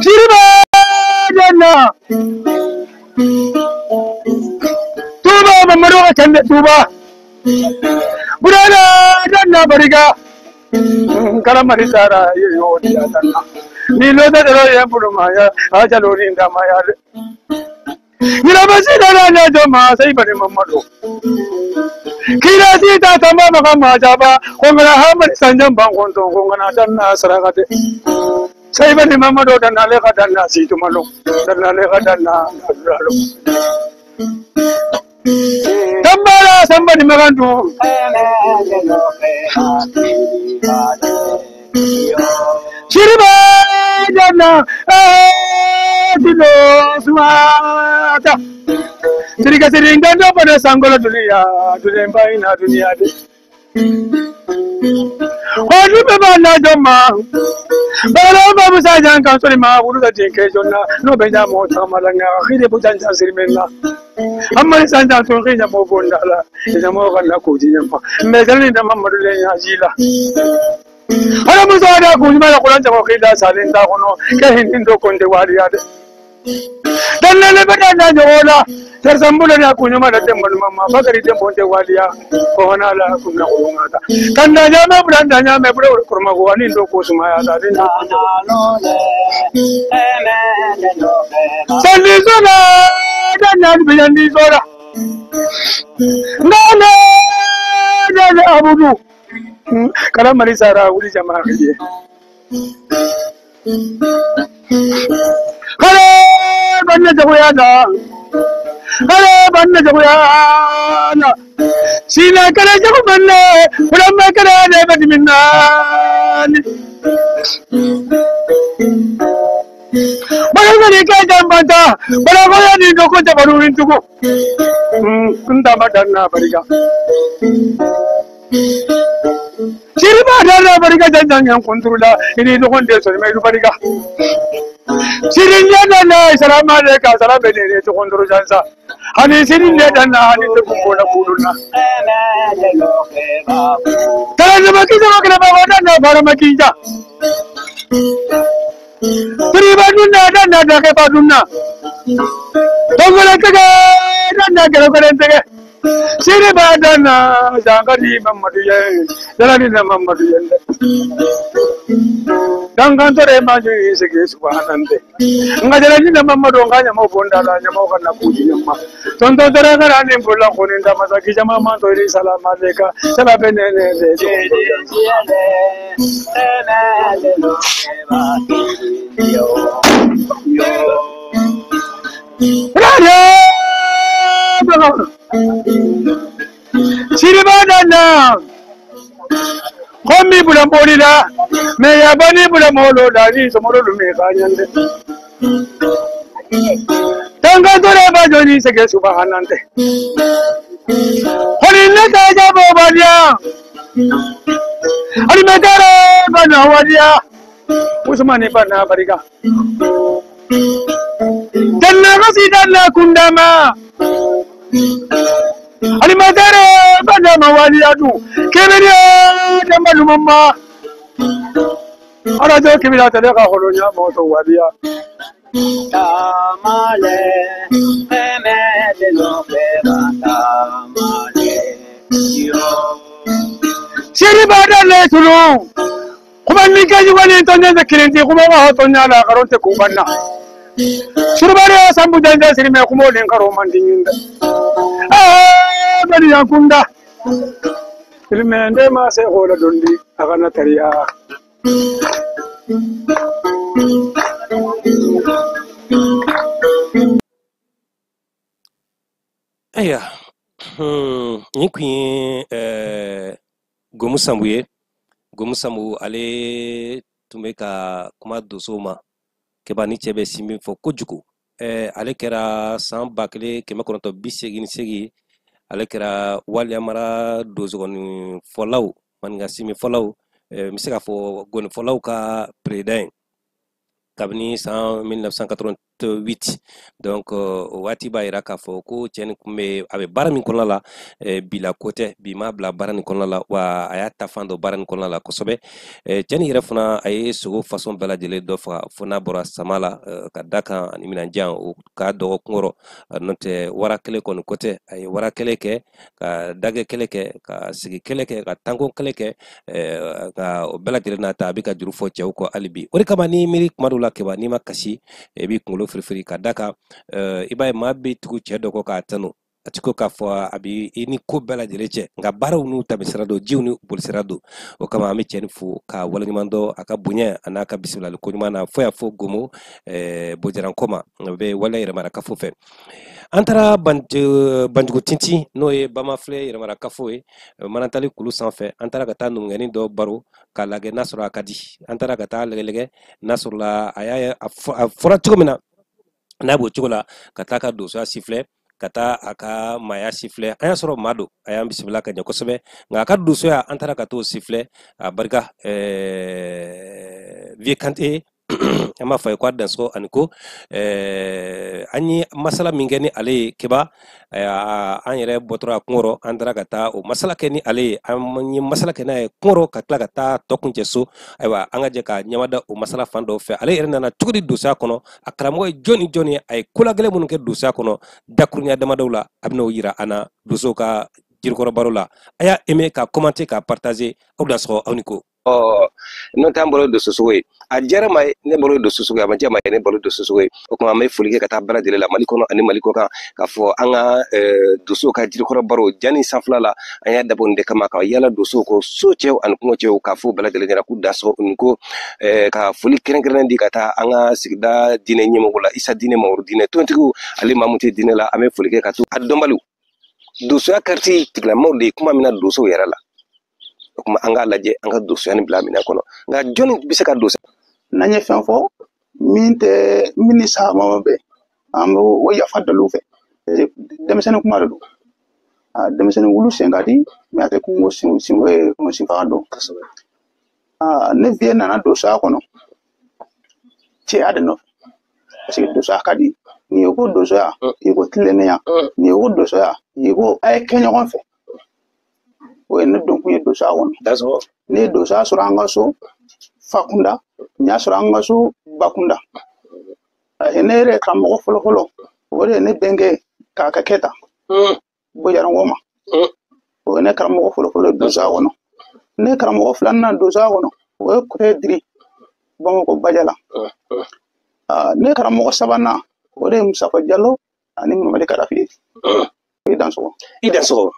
Siriba janna Tuba mamaro ka kende tuba Burana janna bariga Kalamari sara yo dia tanna Ni lo da ro ya puruma ya ajalo ni nda ma ya Ni la basi da na jo ma sai bari mamado Kira si ta tamba ma ma ja ba ko ngara ha mari sanjam bang kon to ko ngana danna sarakate Sai bani mamado danna le ka danna si tumalo danna le ka danna dalo Tambala sambani magandu Shiriba janna dilo suata Sirika siringa ndo pada sangola dunia dunia baina dunia de Wadu beba na joma Bala babu sajan kan sori ma wuru da jinke jonna no benya mo tamalanga khide bu janjan sirmenna Amma sanjan to khida mo bonda la ina mo kan ko ji nyampa me jalni da Mamadu le ya jila Ala musa da ku ma la kuran ta ko khida salin ta kono ke hindin do konde waliya de Danne le bada na jola ter sambula na kunyuma da tembo mama bakari tembo te waliya ko hana la kunna kulunga ta kanda nyame bulanda nyame bule kurma ko wani ndo ko suma ya ta din Sandi zola danna bi zola Nana nana abudu Kalamari sara wuri jama'a kije Hare banna jagoya na Hare banna jagoya na Sina kare jago banne Ulamma kare ne badi minna Bala ka jambanta Bala goya ni doko jabaru rintugo Kunda madanna bariga Siriba danna bariga janjan yan kunturula ini dogon de so mai bariga Sirin danna salama alayka salama ne to kunduru jansa Hani sirin danna hani te kumbola kuluna Tala maki sama kala ba danna bara maki ja Siriba dunna danna da ke ba dunna Dongola tege danna gero gero tege Siriba danna jangari Mamadu ye jalani na Mamadu ye Dangan tore ma ju isege subhanande Nga jalani na Mamadu nga nyamo bonda la nyamo kana kuji nyama Tonto tore ngara ni mbola koni nda masaki jama ma to ri salama leka sala bene ne ne Siriba danna Komi bula mbolila me yabani bula molo dani somolo lume kanyande Tanga tore ba joni sege subhanante Hori ne ka jabo badia Hori me tare bana wadia Usmani bana bariga Danna kasi danna kundama Alimatare bana mawali adu keberiya damalu mamma Ala jo kibila tare ka holonya moto waliya Tamale emele lo tamale yo Siri bada le tulu kuma ni kaji wani tonya da kirinti kuma wa tonya la karonte kubanna Surubare sambu janja siri me kuma den karo mandin Ah bari yakunda Ilmende ma se hola dondi agana tariya Aya ni kun ye Gomu Sambu ye. Gomu Sambu ale tun bɛ ka kuma dosow ma. Keba ni cɛ bɛ sinbin fɔ kojugu. Ale kɛra san 1988, ale kɛra Waliyamara donsogɔni fɔlaw, maninka sinbin fɔlaw, n bɛ se k'a fɔ gɔni fɔlaw ka président ye kabini san 1988. Donc o waati b'a yira k'a fɔ ko cɛ nin kun bɛ, a bɛ baara min kɔnɔna la, bi la ko tɛ, bi ma bila baara nin kɔnɔna la, wa a y'a ta fan dɔ baara nin kɔnɔna la kosɛbɛ. Cɛ nin yɛrɛ fana, a ye sogo façon bɛɛ lajɛlen dɔ faga, fo n'a bɔra sama la, ka da kan ani minɛnjan o ka dɔgɔ kunkɔrɔ, n'o tɛ wara kɛlɛ kɔni ko tɛ. A ye wara kɛlɛ kɛ, ka dagɛ kɛlɛ kɛ, ka sigi kɛlɛ kɛ, ka tanko kɛlɛ kɛ, nka o bɛɛ lajɛlen n'a ta, a bɛ ka juru fɔ cɛw kɔ hali bi. O de kama n'i miiri kuma dɔw la, Keba, n'i ma kasi, i b'i kunkolo firifiri ka da kan. I b'a ye maa bɛ tugu cɛ dɔ kɔ k'a tanu, a ti ko k'a fɔ a bɛ i ni ko bɛɛ lajɛlen cɛ, nka baaraw n'u tɛmɛsira don, jiw ni bolisira don. O kama an bɛ cɛ nin fo k'a waleɲuman dɔn a ka bonya a n'a ka bisimilali ko ɲuman na, fo y'a fɔ Gomo Bojarankɔ ma, o bɛ waleya yɛrɛmara kafo fɛ. An taara Banjugu Tintin, n'o ye Bamafilɛ yɛrɛmara kafo ye, Manantali kulu sanfɛ. An taara ka taa numukɛnin dɔ baro k'a lajɛ n'a sɔrɔ a ka di. An taara ka taa lɛgɛlɛgɛ n'a sɔrɔla a y'a a fɔra cogo min na, n'a b'o cogo la, ka taa ka donsoya sifilɛ, ka taa a ka maaya sifilɛ. An y'a sɔrɔ maa don, a y'an bisimila ka ɲɛ kosɛbɛ, nka a ka donsoya, an taara ka t'o sifilɛ. A barika Vieux Kante, an b'a fɔ a ye ko a danso ani ko an ye masala min kɛ ni ale ye, Keba, an yɛrɛ bɔtɔra a kunkɔrɔ, an taara ka taa o masala kɛ ni ale ye. An ye masala kɛ n'a ye kunkɔrɔ, ka tila ka taa tɔ kuncɛ so. Ayiwa, an ka jɛ ka ɲɛmada o masala fan dɔw fɛ. Ale yɛrɛ nana cogo di donsoya kɔnɔ? A karamɔgɔ ye jɔn ni jɔn ye? A ye kolagɛlɛn minnu kɛ donsoya kɔnɔ dakurunya damadɔw la, a bɛn'o yira an na donsow ka jirikɔrɔ baro la. A y'a aimer, ka commenter, ka partager. Aw dansɔgɔ, aw ni ko. N'o t'an bolo donso sogo ye, a diyara ma ye, ne bolo donso sogo ye, a ma diya ma ye, ne bolo donso sogo ye. O tuma an bɛ foli kɛ ka taa bɛɛ lajɛlen la, Mali kɔnɔ ani Mali kɔ kan, k'a fɔ an ka donsow ka jirikɔrɔ baro jani sanfɛla la, an y'a dabɔ nin de kama, ka yala donsow kɔ, so cɛw ani kungo cɛw, k'a fɔ bɛɛ lajɛlen ɲɛna k'u dansɔgɔ ni ko, ka foli kɛrɛnkɛrɛnnen di ka taa an ka sigida diinɛ ɲɛmɔgɔ la, Isa diinɛ, Mamuru diinɛ tontigiw, ale maa mun tɛ diinɛ la, an bɛ foli kɛ ka to a dɔnbaliw. Donsoya kariti tigilamaaw de ye kuma min na donsow yɛrɛ la. O tuma an k'a lajɛ an ka donsoya nin bila minɛn kɔnɔ, nka jɔnni bɛ se ka donso? N'an ye fɛn fɔ min tɛ min ni sahaba ma bɛn, an b'o o yafa daliw fɛ. Denmisɛnnin kuma de don. Denmisɛnnin wulu sen ka di, mɛ a tɛ kungo kungo sen faga dɔn. Ne Vieux nana donsoya kɔnɔ cɛya de nɔfɛ, parce que donsoya ka di. N'i ko donsoya, i ko tilennenya. N'i ko donsoya, i ko a ye kɛ ɲɔgɔn fɛ. O ye ne don kun ye donsoya kɔnɔ. Ne ye donsoya sɔrɔ an ka so fa kunda, n y'a sɔrɔ an ka so ba kunda. Ne yɛrɛ ye karamɔgɔ fɔlɔ fɔlɔ, o de ye ne bɛnkɛ k'a ka kɛ tan Bojarankɔ ma. O ye ne karamɔgɔ fɔlɔ fɔlɔ ye donsoya kɔnɔ. Ne karamɔgɔ filanan donsoya kɔnɔ, o ye Kɔrɛ Diri Bamakɔ Bajala. Ne karamɔgɔ sabanan, o de ye Musafa Jalo ani Mamadi Kadafi ye. I dansɔgɔ. I dansɔgɔ.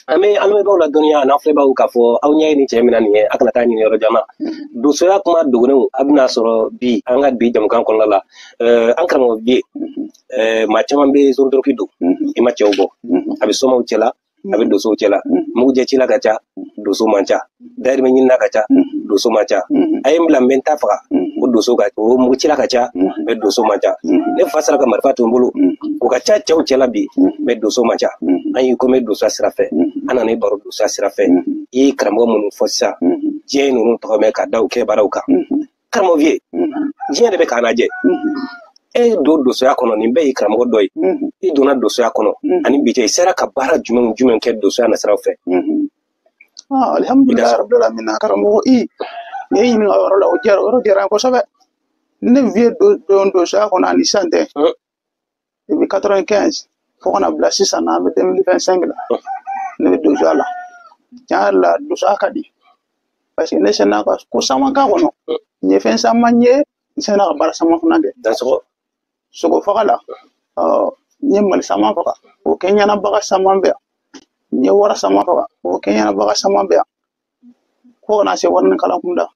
An bɛ an lamɛnbaaw ladɔnniya an'an filɛbaaw k'a fɔ aw ɲɛ ye nin cɛ min na nin ye, a kana taa ɲini yɔrɔ jan na. Donsoya kuma dogonnenw, a bɛna sɔrɔ bi an ka bi jamukan kɔnɔna la. An karamɔgɔ Vieux, maa caman bɛ zorodoroki don, i ma cɛw bɔ, a bɛ somaw cɛla, a bɛ donsow cɛla, mugujɛ cila ka ca, donso man ca, dayirimɛ ɲinina ka ca, donso man ca, a ye n bila n bɛ n ta faga, o donso ka o mugucila ka ca, mɛ donso man ca. Ne fa sera ka marifa to n bolo, o ka ca cɛw cɛla bi, mɛ donso man ca. An y'i komi donsoya sira fɛ, an nana i baro donsoya sira fɛ. I ye karamɔgɔ minnu fɔ sisan, diɲɛ ye ninnu tɔgɔ mɛn ka da u kɛ baaraw kan. Karamɔgɔ Vieux, diɲɛ de bɛ k'an lajɛ. E don donsoya kɔnɔ, nin bɛɛ y'i karamɔgɔ dɔ ye. I donna donsoya kɔnɔ ani bi cɛ, i sera ka baara jumɛn jumɛn kɛ donsoya nasiraw fɛ? Alhamdulilayi rabbil alamin. Karamɔgɔ, i nin ye ɲininka o yɔrɔ la, o diyara, o yɔrɔ diyara n ye kosɛbɛ. Ne Vieux don donsoya kɔnɔ ani sisan tɛ, depuis 95 fo ka na bila sisan na, an bɛ 2025 la, ne bɛ donsoya la. Tiɲɛ yɛrɛ la, donsoya ka di, parce que ne sera ka ko caman k'a kɔnɔ. N ye fɛn caman ye, n sera ka baara caman fana kɛ. Dansɔgɔ. Sogo faga la, n ye mali caman faga, o kɛ ɲɛnabaga caman bɛ yan. N ye wara caman faga, o kɛ ɲɛnabaga caman bɛ yan, fo ka na se wari ni kalan kunda.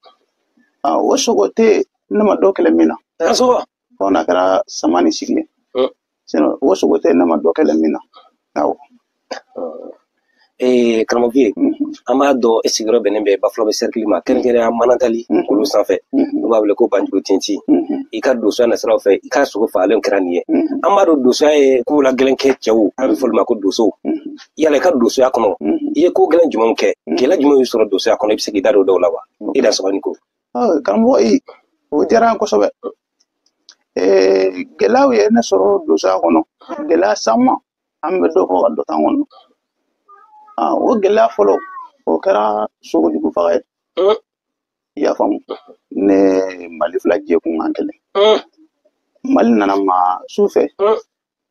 O sogo tɛ yen ne ma dɔ kɛlɛ min na. Dansɔgɔ. Fo n'a kɛra sama ni sigi ye. Sinon o sogo tɛ yen ne ma dɔ kɛlɛ min na. Awɔ. Karamɔgɔ Vieux, an b'a dɔn e sigiyɔrɔ bɛnnen bɛ Bafulabe cercle ma, kɛrɛnkɛrɛnnenya Manantali kulu sanfɛ, n'u b'a wele ko Banjugu Tinti. I ka donsoya nasiraw fɛ, i ka sogo fagalen kɛra nin ye. An b'a dɔn donsoya ye ko la gɛlɛn kɛ cɛw, a bɛ fɔ olu ma ko donsow. Yala i ka donsoya kɔnɔ, i ye ko gɛlɛn jumɛnw kɛ, gɛlɛya jumɛnw y'i sɔrɔ donsoya kɔnɔ, i bɛ se k'i da don dɔw la wa? I da sɔgɔ ni ko. Karamɔgɔ, o diyara n ye kosɛbɛ. Gɛlɛyaw ye ne sɔrɔ donsoya kɔnɔ, gɛlɛya caman, an bɛ dɔ fɔ ka dɔ t'an kɔnɔ. O gɛlɛya fɔlɔ, o kɛra sogojugu faga ye. I y'a faamu, ne Mali fila jɛ kun kan kelen. Mali nana ma su fɛ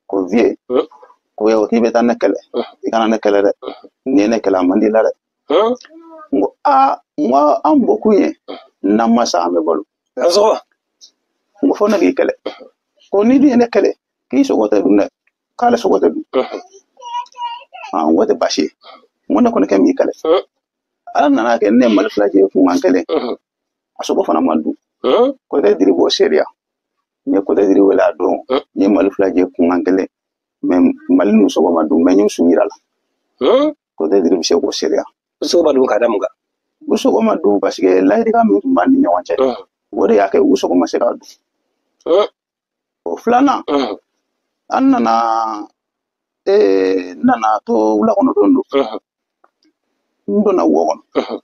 ko Vieux, ko k'i bɛ taa ne kɛlɛ, i kana ne kɛlɛ dɛ, n'i ye ne kɛlɛ a man di la dɛ. N ko aa, n ko an bɔkun ye n'an ma sa an bɛ balo. N ko fo ne k'i kɛlɛ. Ko n'i dun ye ne kɛlɛ, k'i sogo tɛ dun dɛ, k'ale sogo tɛ dun. N ko tɛ baasi ye, n ko ne kɔni kɛ m'i kɛlɛ. Ala nana kɛ ne Mali fila jɛ kun kan kelen, a sogo fana ma dun. Kɔtɛ diri b'o seereya. N ye Kɔtɛ diri wele a don, n ye Mali fila jɛ kun kan kelen, mɛ Mali ninnu sogo ma dun, mɛ n y'u su yira la. Kɔtɛ diri bɛ se k'o seereya. U sogo ma dun ka da mun kan? U sogo ma dun parce que layidikan min tun b'an ni ɲɔgɔn cɛ, o de y'a kɛ u sogo ma se ka dun. O filanan, an nana n nana to wula kɔnɔ don don, n donna wo kɔnɔ,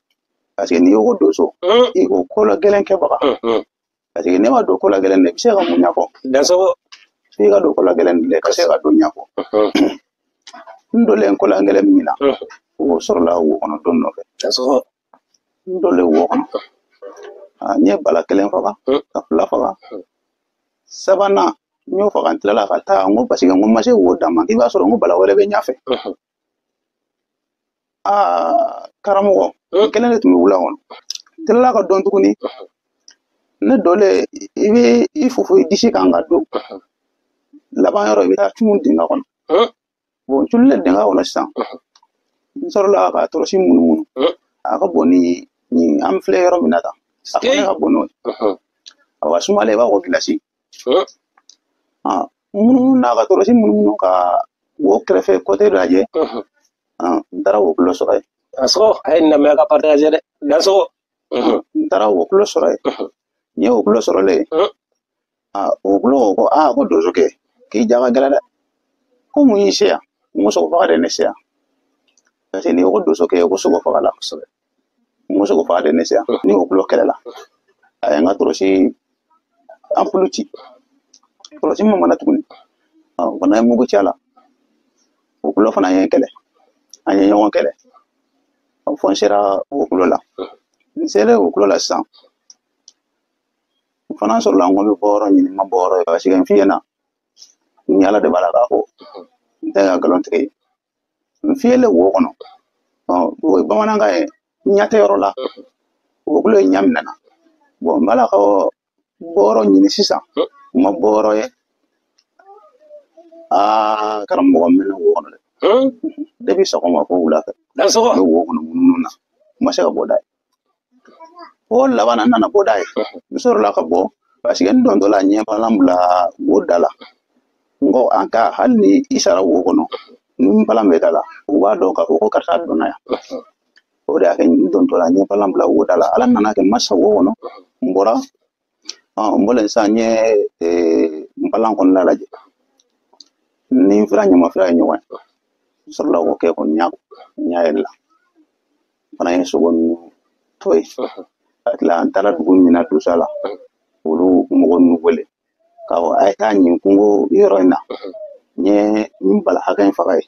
parce que n'i ko donso, i ko ko la gɛlɛn kɛbaga, parce que ne ma don ko la gɛlɛn de, i bɛ se ka mun ɲɛfɔ? Dansɔgɔ. F'i ka don ko la gɛlɛn de ka se ka don ɲɛfɔ. N donlen ko la gɛlɛn min na, o sɔrɔla wo kɔnɔ don nɔfɛ. Dansɔgɔ. N donlen wo kɔnɔ, n ye bala kelen faga ka fila faga, sabanan n y'o faga, n tilala ka taa, n ko parce que n ko ma se wo dan ma, k'i b'a sɔrɔ n ko bala wɛrɛ bɛ ɲɛfɛ. Aa karamɔgɔ, n kelen de tun bɛ wula kɔnɔ. N tilala ka dɔn tuguni, ne donlen, i bɛ i fufu i disi kan ka don laban yɔrɔ, i bɛ taa cun dingɛ kɔnɔ. Bon, n cunlen dingɛ kɔnɔ sisan, n sɔrɔla ka tɔrɔsi munumunu. A ka bon ni ni an filɛ yɔrɔ min na tan, a fana ka bon n'o ye. A ka sumalen, i b'a fɔ ko gilasi. Munumunu n'a ka tɔrɔsi munumunu ka wo kɛrɛfɛ côté lajɛ, n taara wo kulo sɔrɔ yen. Dansɔgɔ, a ye nin lamɛn, a ka partager dɛ. Dansɔgɔ. N taara wo kulo sɔrɔ yen. N ye wo kulo sɔrɔlen, wo kulo ko aa, ko donsokɛ, k'i ja ka gɛlɛn dɛ, ko mun y'i se yan? N ko sogo faga de ne se yan, parce que n'i ko donsokɛ, ko sogo faga la kosɛbɛ. N ko sogo faga de ne se yan. Ni wo kulo kɛlɛla, a ye n ka tɔrɔsi ampoule ci, tɔrɔsi ma mana tuguni. O fana ye mugu ci a la. O kulo fana ye n kɛlɛ, an ye ɲɔgɔn kɛlɛ fo n sera wo kulo la. N selen wo kulo la sisan, n fana sɔrɔla n ko n bɛ bɔ yɔrɔ ɲini, n ma bɔ yɔrɔ ye, parce que n f'i ɲɛna, ni Ala de b'a la k'a fɔ, n tɛ ka nkalon tigɛ. N fiyɛlen wo kɔnɔ, o ye bamanankan ye, n ɲɛ tɛ yɔrɔ la, wo kulo ye ɲɛ minɛ na. Bon, n b'a la ka bɔ yɔrɔ ɲini sisan, n ma bɔ yɔrɔ ye. Aa karamɔgɔ, n mɛnna wo kɔnɔ dɛ, depuis sɔgɔma fo wula fɛ. Dansɔgɔ. N bɛ wo kɔnɔ munumunu na, n ma se ka bɔ da ye. O laban na, n nana bɔ da ye, n sɔrɔla ka bɔ, parce que n dontɔ la, n ɲɛ balan bila wo da la. N ko an ka hali ni i sara wo kɔnɔ, ni n balan bɛ da la, u b'a dɔn k'a fɔ ko karisa donna yan. O de y'a kɛ n dontɔ la, n ɲɛ balan bila wo da la. Ala nana kɛ n ma sa wo kɔnɔ, n bɔra. N bɔlen sisan, n ye n balan kɔnɔna lajɛ, ni n fila ɲamafila ye ɲɔgɔn ye. N sɔrɔla k'o kɛ ko ɲa ɲa yɛrɛ la, n fana ye sogo ninnu to yen ka tila. N taara dugu min na donso la, olu mɔgɔ ninnu wele k'a fɔ a ye taa nin kungo yɔrɔ in na, n ye n bala hakɛ in faga ye,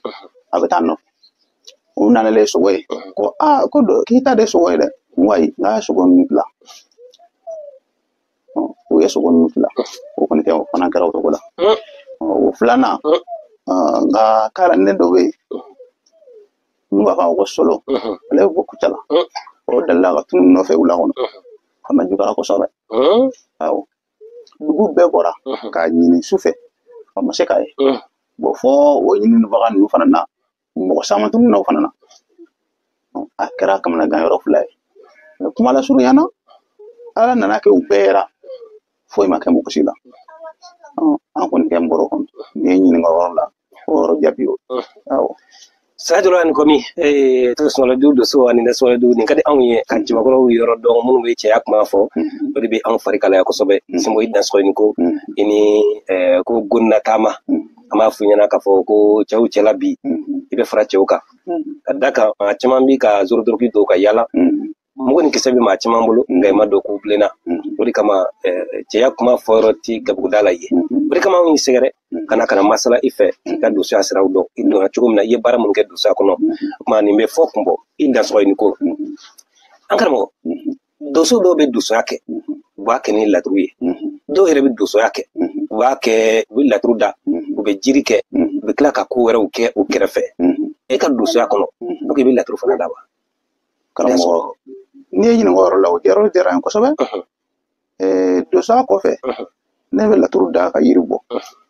a bɛ taa nɔfɛ. U nana sogo ye, ko aa, ko dɔ k'i ta de sogo ye dɛ. N ko ayi, n k'a ye sogo ninnu dilan. U ye sogo ninnu dilan, o kɔni kɛ, o fana kɛra o cogo la. O filanan, n ka kalanden dɔ bɛ yen n'u b'a fɔ ko Solo, ale bɛ bɔ Kucala. O delila ka tunu nɔfɛ wula kɔnɔ, fana juguyara kosɛbɛ. Awɔ, dugu bɛɛ bɔra k'a ɲini su fɛ, a ma se k'a ye. Bon, fo o ɲininibaga ninnu fana na, mɔgɔ caman tununna o fana na. A kɛra kamanagan yɔrɔ fila ye. Kuma lasurunya na, Ala nana kɛ u bɛɛ yɛrɛ foyi ma kɛ mɔgɔ si la. An kɔni kɛ n bɔr'o kɔnɔ. N'i ye ɲininka o yɔrɔ la, o yɔrɔ jaabi o. Awɔ. Sajɔla ni komi to sɔrɔ du doso ani ne sɔrɔ du nin ka di anw ye ka cɛbakɔrɔw yɔrɔ dɔn minnu bɛ cɛya kuma fɔ, o de bɛ anw fari kalaya kosɛbɛ. Sinbo i dansɔgɔ ni ko i ni ko gonna taama, an b'a f'u ɲɛna k'a fɔ ko cɛw cɛla bi i bɛ fara cɛw kan ka da kan maa caman bi ka zorodoroki don ka yala mugu ni kisɛ bɛ maa caman bolo, nka i ma don ko bilenna. O de kama cɛya kuma fɔyɔrɔ ti gabuguda la yen. O de kama anw y'i sɛgɛrɛ ka na masala i fɛ k'i ka dosoya siraw dɔn, i donna cogo min na, i ye baara minnu kɛ dosoya kɔnɔ. O tuma nin bɛ fɔ kun bɔ i dansɔgɔ ni ko. An karamɔgɔ, doso dɔw bɛ dosoya kɛ, u b'a kɛ ni laturu ye. Dɔw yɛrɛ bɛ dosoya kɛ, u b'a kɛ, u bɛ laturu da, u bɛ jiri kɛ, u bɛ tila ka ko wɛrɛw kɛ o kɛrɛfɛ. E ka dosoya kɔnɔ, donc i bɛ laturu fana da wa? Karamɔgɔ, n'i ye ɲininka o yɔrɔ la, o yɔrɔ diyara n ye kosɛbɛ. Dosoya kɔfɛ, ne bɛ laturu da ka yiri bɔ,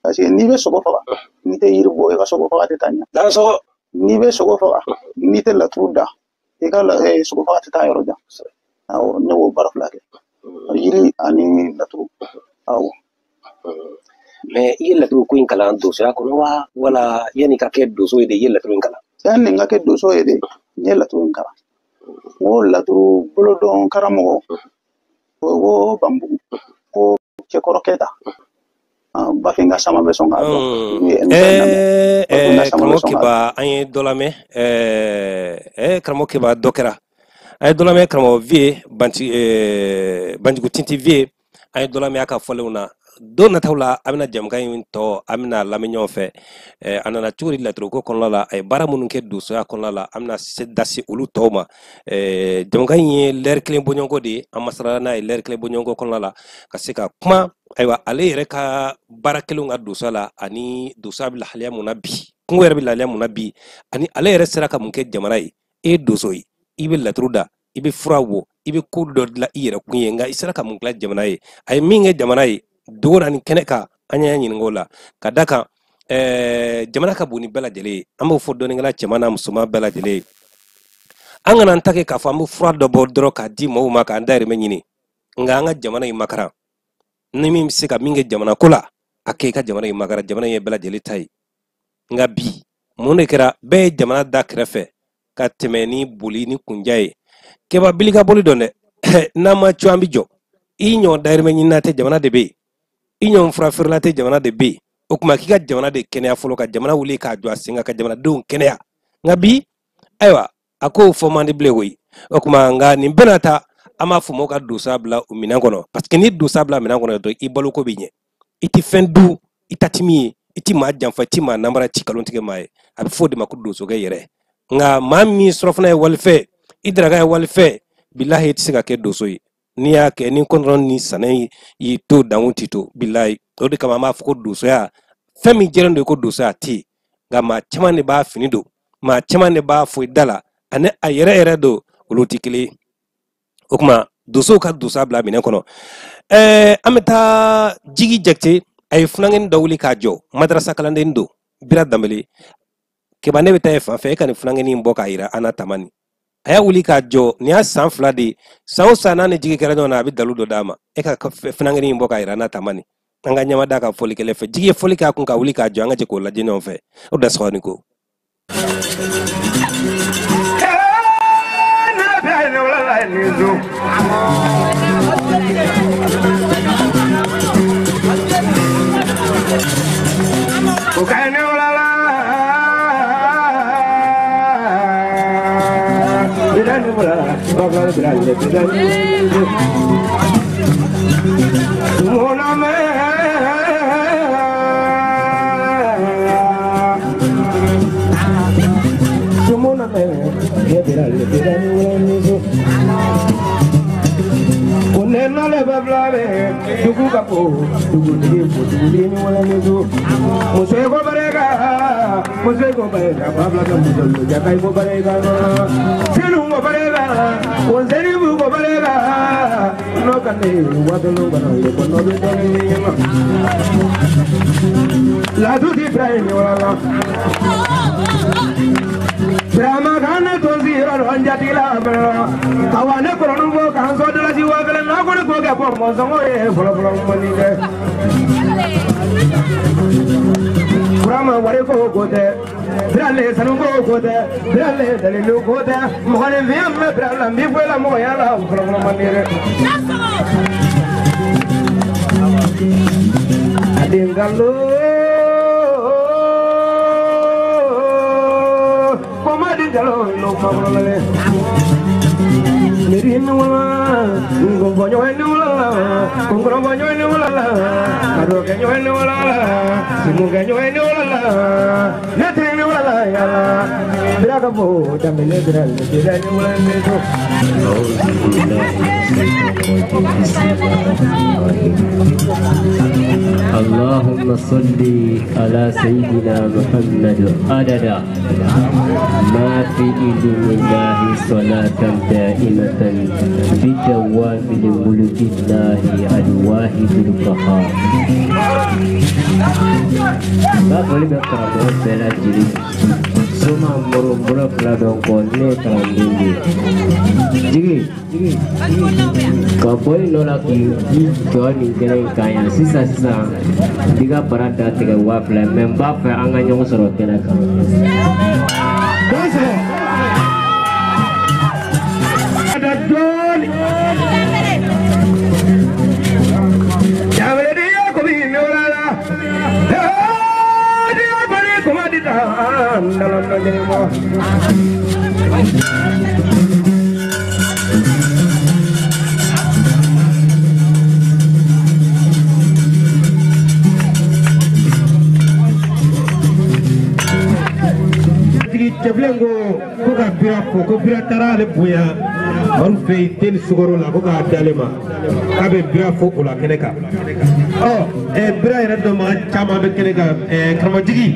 parce que n'i bɛ sogo faga, n'i tɛ yiri bɔ, i ka sogo faga tɛ taa ɲɛ. Dansɔgɔ. N'i bɛ sogo faga, n'i tɛ laturu da, i ka sogo faga tɛ taa yɔrɔ jan. Awɔ, ne b'o baara fila kɛ, yiri ani laturu. Awɔ. Mais i ye laturu ko in kalan dosoya kɔnɔ wa, wala yanni ka kɛ doso ye de i ye laturu in kalan? Yanni n ka kɛ doso ye de n ye laturu in kalan. N ko laturu bolodɔn karamɔgɔ o ko Banbugu ko cɛkɔrɔkɛ ta Bafinga sama bɛ sɔn k'a dɔn. Karamɔgɔ Keba, an ye dɔ lamɛn. Karamɔgɔ Keba, dɔ kɛra, an ye dɔ lamɛn. Karamɔgɔ Vie Banjugu Tinti Vie, an ye dɔ lamɛn a ka fɔlenw na. Don nataw la an bɛna jamukan in tɔ, an bɛna lamɛn ɲɔgɔn fɛ. A nana cogo di laturuko kɔnɔna la, a ye baara minnu kɛ dosoya kɔnɔna la, an bɛna da se olu tɔw ma. Jamukan in ye lɛri kelen bɔɲɔgɔnko de ye, an masala n'a ye lɛri kelen bɔɲɔgɔnko kɔnɔna la ka se ka kuma. Ayiwa, ale yɛrɛ ka baara kelenw ka dosoya la, ani dosoya bɛ lahalaya mun na bi, kungo yɛrɛ bɛ lahalaya mun na bi, ani ale yɛrɛ sera ka mun kɛ jamana ye. E ye doso ye, i bɛ laturu da, i bɛ fura bɔ, i bɛ ko dɔ dilan i yɛrɛ kun ye, nka i sera ka mun dilan jamana ye? A ye min kɛ jamana ye dogo na ni kɛnɛ kan, an y'a ɲininka o la. Ka da kan jamana ka bon ni bɛɛ lajɛlen ye. An b'o fɔ dɔnnikɛla cɛman n'a musoman bɛɛ lajɛlen ye, an kana an ta kɛ k'a fɔ an bɛ fura dɔ bɔ dɔrɔn k'a di maaw ma k'an dayirimɛ ɲini, nka an ka jamana in makaran. Ni min bɛ se ka min kɛ jamana ko la, a kɛ i ka jamana in makaran. Jamana in ye bɛɛ lajɛlen ta ye. Nka bi mun de kɛra? Bɛɛ ye jamana da kɛrɛfɛ ka tɛmɛ ni boli ni kunja ye. Keba bili ka boli dɔn dɛ, n'an ma co an bɛ jɔ. I ɲɔgɔn dayirimɛ ɲinina tɛ, jamana de bɛ yen. I ɲɔgɔn fura feerela tɛ, jamana de bɛ yen. O tuma k'i ka jamana de kɛnɛya fɔlɔ, ka jamana wuli k'a jɔ a sen kan, ka jamanadenw kɛnɛya. Nka bi ayiwa, a k'o fɔ man di bilen koyi. O tuma nka nin bɛɛ n'a ta, an b'a fɔ mɔgɔw ka dosa bila o minɛn kɔnɔ, parce que n'i dosa bila minɛn kɔnɔ dɔrɔn, i baloko bɛ ɲɛ. I tɛ fɛn dun, i ta ti min ye, i ti maa janfa, i ti maa namara, i ti nkalon tigɛ maa ye. A bɛ fɔ o de ma ko dosokɛ yɛrɛ. Nka maa min surafana ye walifɛ, i daraka ye walifɛ, bilahi i tɛ se ka kɛ doso ye. N'i y'a kɛ ni kɔnɔntɔn ni sanɛ y'i to dankun t'i to, bilahi. O de kama an b'a fɔ ko dosoya, fɛn min jɛlen don ko dosoya tɛ yen, nka maa caman de b'a fini don, maa caman de b'a fɔ i da la, ani a yɛrɛ yɛrɛ don, olu tɛ kelen ye. O tuma dosow ka dosoya bila minɛn kɔnɔ. An bɛ taa Jigi Jakite, a ye funankɛnin dɔ wuli k'a jɔ, madarasa kalanden don, Bira Danbele. Keba, ne bɛ taa e fan fɛ, e ka nin funankɛnin bɔ k'a yira an na tamani. A y'a wuli k'a jɔ, nin y'a san 2 de ye. San o san n'a ni Jigi kɛra ɲɔgɔn na, a bɛ dalu dɔ d'a ma. E ka funankɛnin bɔ k'a yira an na tamani. An ka ɲɛma da ka fɔli kɛlɛ fɛ. Jigi ye fɔli k'a kun ka wuli k'a jɔ, an ka jɛ k'o lajɛ ɲɔgɔn fɛ. O da sɔgɔ ni ko. Birale sanuko ko tɛ birale dalilu ko tɛ mɔgɔninfinya min bɛ birale la n b'i bɔ i la mɔgɔya la fɔlɔfɔlɔ man di dɛ. A den kalo kɔma di jalo n'o kuma kɔnɔ la dɛ. Niri wala ngongonyo ni wala kongrongonyo ni wala karokenyo ni wala simugenyo ni wala nete ni wala ya biraka bo damele birale birale wala ni to. اللهم صل على سيدنا محمد عدد ما في علم الله صلاة دائمة بدوام ملك الله الواحد القهار. Ba foli bɛ karamɔgɔ bɛɛ lajɛlen soma moro bolo fila dɔn kɔ ne ye kalanden de ye jigi ka bɔ yen nɔ la k'i jɔ nin kɛnɛ in kan yan sisan sisan n b'i ka bara da tigɛ 2000 mɛ n b'a fɛ an ka ɲɔgɔn sɔrɔ kɛnɛ kan. Cɛbilen ko ko ka bira fo ko bira taara ale bonya Maru fɛ yen te ni sukaro la ko k'a d'ale ma k'a bɛ bira fo o la kɛnɛ kan. Ɔ bira yɛrɛ dɔnbaga caman bɛ kɛnɛ kan karamɔgɔjigi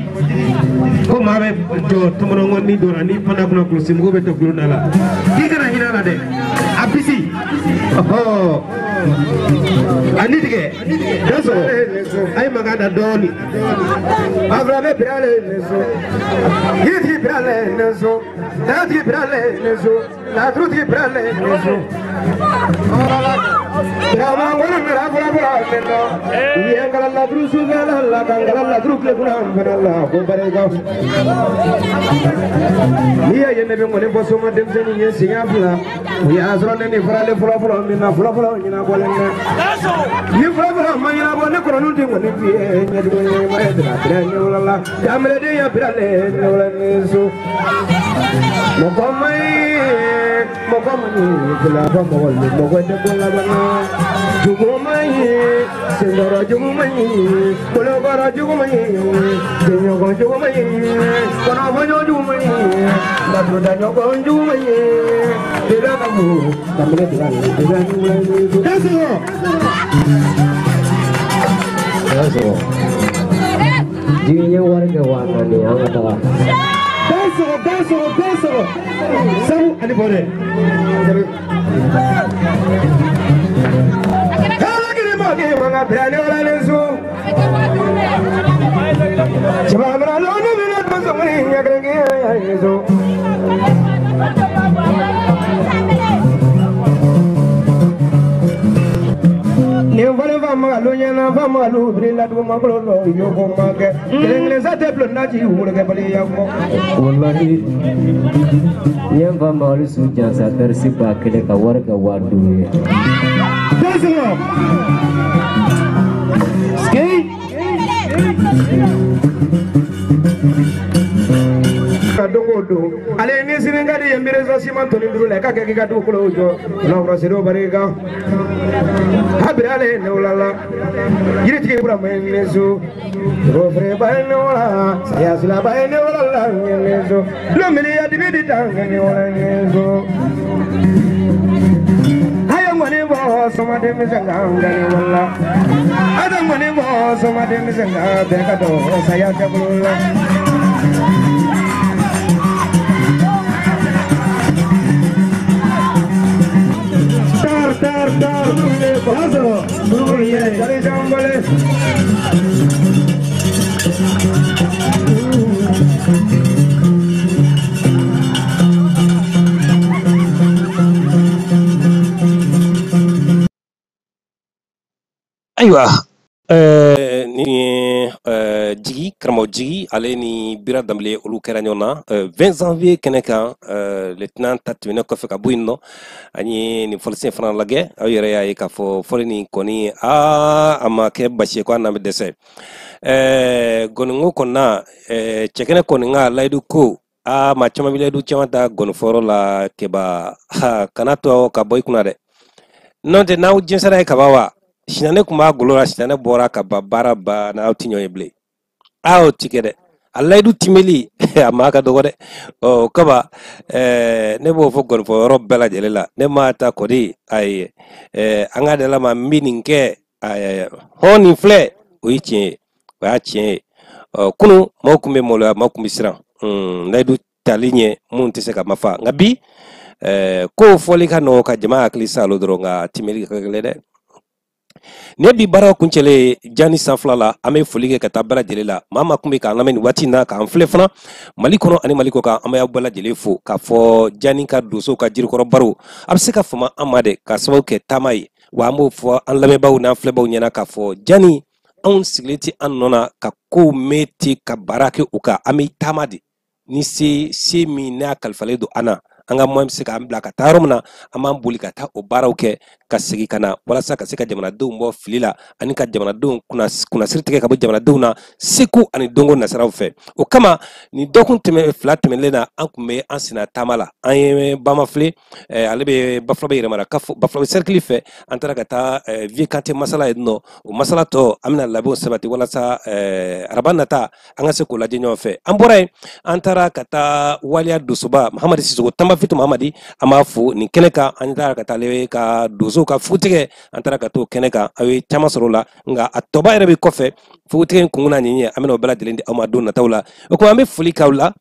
ko maa bɛ jɔ tɔmɔnɔngɔni dɔ la n'i panna kunna kulusi mugu bɛ to gulon da la k'i kana hinɛ a la dɛ a bisi ɔhɔ a ni tigɛ Dansɔgɔ a ye mankan da dɔɔni. A fila bɛ birale ni so yiritigi birale ni so dagatigi birale ni so laturutigi birale ni so. Birama ŋɔni mɛra fɔlɔ fɔlɔ min na u ye n kala laturu sufɛla la ka n kala laturu tilekuna fana la ko barika. N'i y'a ye ne bɛ ŋɔni bɔ soma denmisɛnnin ye siɲɛ fila u y'a sɔrɔ ne ni faralen fɔlɔ fɔlɔ min na fɔlɔ fɔlɔ ɲɛnabɔlen dɛ. Ni fɔlɔ fɔlɔ ma ɲɛnabɔ ne kɔrɔnin tɛ ŋɔni f'i ye ɲɛjugu ye ma ye bira bira ɲɛwala la jameleden ya birale ɲɛwala ni so. Mɔgɔ ma ɲi mɔgɔ ma ɲi fila fɔ mɔgɔ le mɔgɔ tɛ ko laban na. Jugu ma ɲi senkɔrɔ jugu ma ɲi bolokɔrɔ jugu ma ɲi senɲɔgɔn jugu ma ɲi kɔnɔfɔɲɔgɔn jugu ma ɲi laturudaɲɔgɔn jugu ma ɲi bira ka bon daminɛ bira le bira ɲɛwala ni so. Dansɔgɔ. Dansɔgɔ jigi n ye wari kɛ 4000 ye an ka taga. Dansɔgɔ dansɔgɔ dansɔgɔ sabu ani bɔrɛ. Ni fɔlɔ fa malu ɲɛna fa malu birila dugumakolo dɔ yoko ma kɛ kelen kelen sa tɛ bulon na ci worokɛbaliya kɔ. Walahi n ye n fa Malu su jansa tɛrisi 1000 ka wari kɛ 5000 ye. Dansɔgɔ. Ka don o don ale ni sini ka di ye miirisa siman tɔni duuru la i ka kɛ k'i ka dugukolo jɔ lɔkɔrɔsiriw barika habira ale ne wula la yiritigi burama ye ne so rofere ba ye ne wula sayasila ba ye ne wula la ne so lomiliya dibi di tan ne wula ne so ayo ŋɔni bɔ soma denmisɛn kan ne wula a tɛ ŋɔni bɔ soma denmisɛn kan bɛɛ ka dɔn saya tɛ bolo la. Dar dar Dansɔgɔ. Ayiwa. Ni ye Jigi, karamɔgɔ Jigi, ale ni Bira Danbele, olu kɛra ɲɔgɔn na 20 janvier kɛnɛ kan. Lieutenant ta tɛmɛnen kɔfɛ ka bɔ yen nɔ, an ye nin fɔlisen fana lajɛ. Aw yɛrɛ y'a ye k'a fɔ fɔli nin kɔni, aa, a ma kɛ basi ye ko an n'an bɛ dɛsɛ gɔninko kɔnɔna. Cɛkɛnɛ kɔni ka layidu ko, aa, maa caman bɛ layidu caman ta gɔnifɔyɔrɔ la. Keba, kana to ka bɔ i kunna dɛ, n'o tɛ n'aw jɛnsɛra ye kaban wa sitanɛ tun b'a golo la, sitanɛ bɔra ka ban, baara banna, aw ti ɲɔgɔn ye bilen. Aa, o ti kɛ dɛ, a layidu timeli a maa ka dɔgɔ dɛ. Ɔ o kama ne b'o fɔ gɔnifɔyɔrɔ bɛɛ lajɛlen la, ne m'a ta kɔni, ayi, an ka dala ma n bɛ nin kɛ, ayi, hɔn, nin filɛ, o ye tiɲɛ ye, o y'a tiɲɛ ye. Ɔ kunun maaw tun bɛ maloya, maaw tun bɛ siran layidu tali ɲɛ mun tɛ se ka mafa. Nka bi kow fɔli ka nɔgɔ ka jama hakili salo dɔrɔn, nka timeli ka gɛlɛn dɛ. Ne bi baara kuncɛlen Jani sanfɛla la, an bɛ foli kɛ ka taa bɛɛ lajɛlen la. Maa maa kun bɛ k'an lamɛn nin waati in na, k'an filɛ fana Mali kɔnɔ ani Mali kɔ kan, an bɛ aw bɛɛ lajɛlen fo k'a fɔ Jani ka donsow ka jirikɔrɔ baro a bɛ se ka fama an ma dɛ, k'a sababu kɛ taama ye. Wa an b'o fɔ an lamɛnbaaw n'an filɛbaaw ɲɛna k'a fɔ Jani, anw sigilen tɛ an nɔ na ka kow mɛn ten ka baara kɛ u kan. An bɛ taama de ni se se min n'a kalifalen don an na, an ka moyen bɛ se k'an bila ka taa yɔrɔ min na, an b'an boli ka taa o baaraw kɛ ka segin ka na, walasa ka se ka jamanadenw bɔ fili la ani ka jamanadenw kunnasiri tigɛ ka bɔ jamanadenw na seko ani dɔnko nasiraw fɛ. O kama nin dɔgɔkun tɛmɛ fila tɛmɛnen na, an tun bɛ an senna taama la, an ye Bamafile, ale bɛ Bafulabe yɛrɛmara kafo, Bafulabe cercle fɛ, an taara ka taa Vieux Kante masala yen nɔ. O masala tɔ, an bɛna labɛnw sabati walasa araba nata an ka se k'o lajɛ ɲɔgɔn fɛ. An bɔra yen, an taara ka taa waliya donsoba Mahamadi Sisoko Tanbafitu Mahamadi, an b'a fo nin kɛnɛ kan. An taara ka taa ale ka donsow ka futigɛ, an taara ka t'o kɛnɛ kan, aw ye caman sɔrɔ o la, nka a tɔba yɛrɛ bɛ kɔfɛ futigɛ in kun na nin ye, an bɛna o bɛɛ lajɛlen di aw ma don nataw la. O kuma, an bɛ foli k'aw la,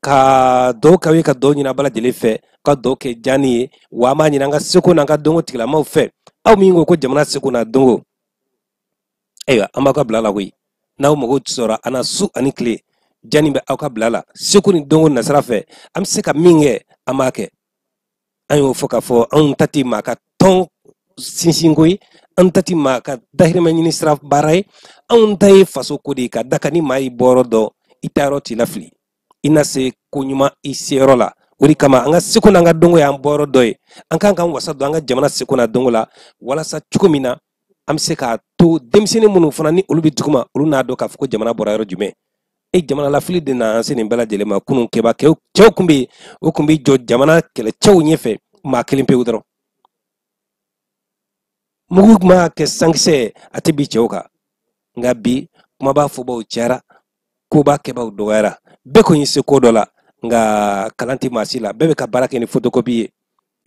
ka dɔw k'aw ye, ka dɔw ɲini a bɛɛ lajɛlen fɛ, ka dɔw kɛ Jani ye. Wa an b'a ɲini an ka seko n'an ka dɔnko tigilamaw fɛ, aw min ko ko jamana seko n'a dɔnko, ayiwa, an b'aw ka bila la koyi. N'aw mago sɔrɔ an na su ani tile, Jani bɛ aw ka bila la seko ni dɔnko nasira fɛ. An bɛ se ka min kɛ, an b'a kɛ. An y'o fɔ k'a fɔ anw ta tɛ maa ka tɔn sinsinko ye, an ta tɛ maa ka dahirimɛ ɲini sira baara ye, anw ta ye faso ko de ye. Ka da kan ni maa y'i bɔyɔrɔ dɔn, i taayɔrɔ t'i lafili, i na se ko ɲuman i seyɔrɔ la. O de kama an ka seko n'an ka dɔnko y'an bɔyɔrɔ dɔ ye. An kan k'an wasa don an ka jamana seko n'a dɔnko la, walasa cogo min na an bɛ se k'a to denmisɛnnin minnu fana ni olu bɛ duguma, olu n'a dɔn k'a fɔ ko jamana bɔra yɔrɔ jumɛn. E jamana lafili de nana se nin bɛɛ lajɛlen ma. Kunun kɛba cɛw tun bɛ yen, o tun bɛ jɔ jamana kɛlɛcɛw ɲɛfɛ maa kelen pewu dɔrɔn. Mugu tun b'a kɛ sankisɛ, a tɛ bi cɛw kan. Nka bi kumaba fɔbaw cayara, koba kɛbaw dɔgɔyara, bɛɛ kɔni se ko dɔ la, nka kalan tɛ maa si la. Bɛɛ bɛ ka baara kɛ ni photocopie ye.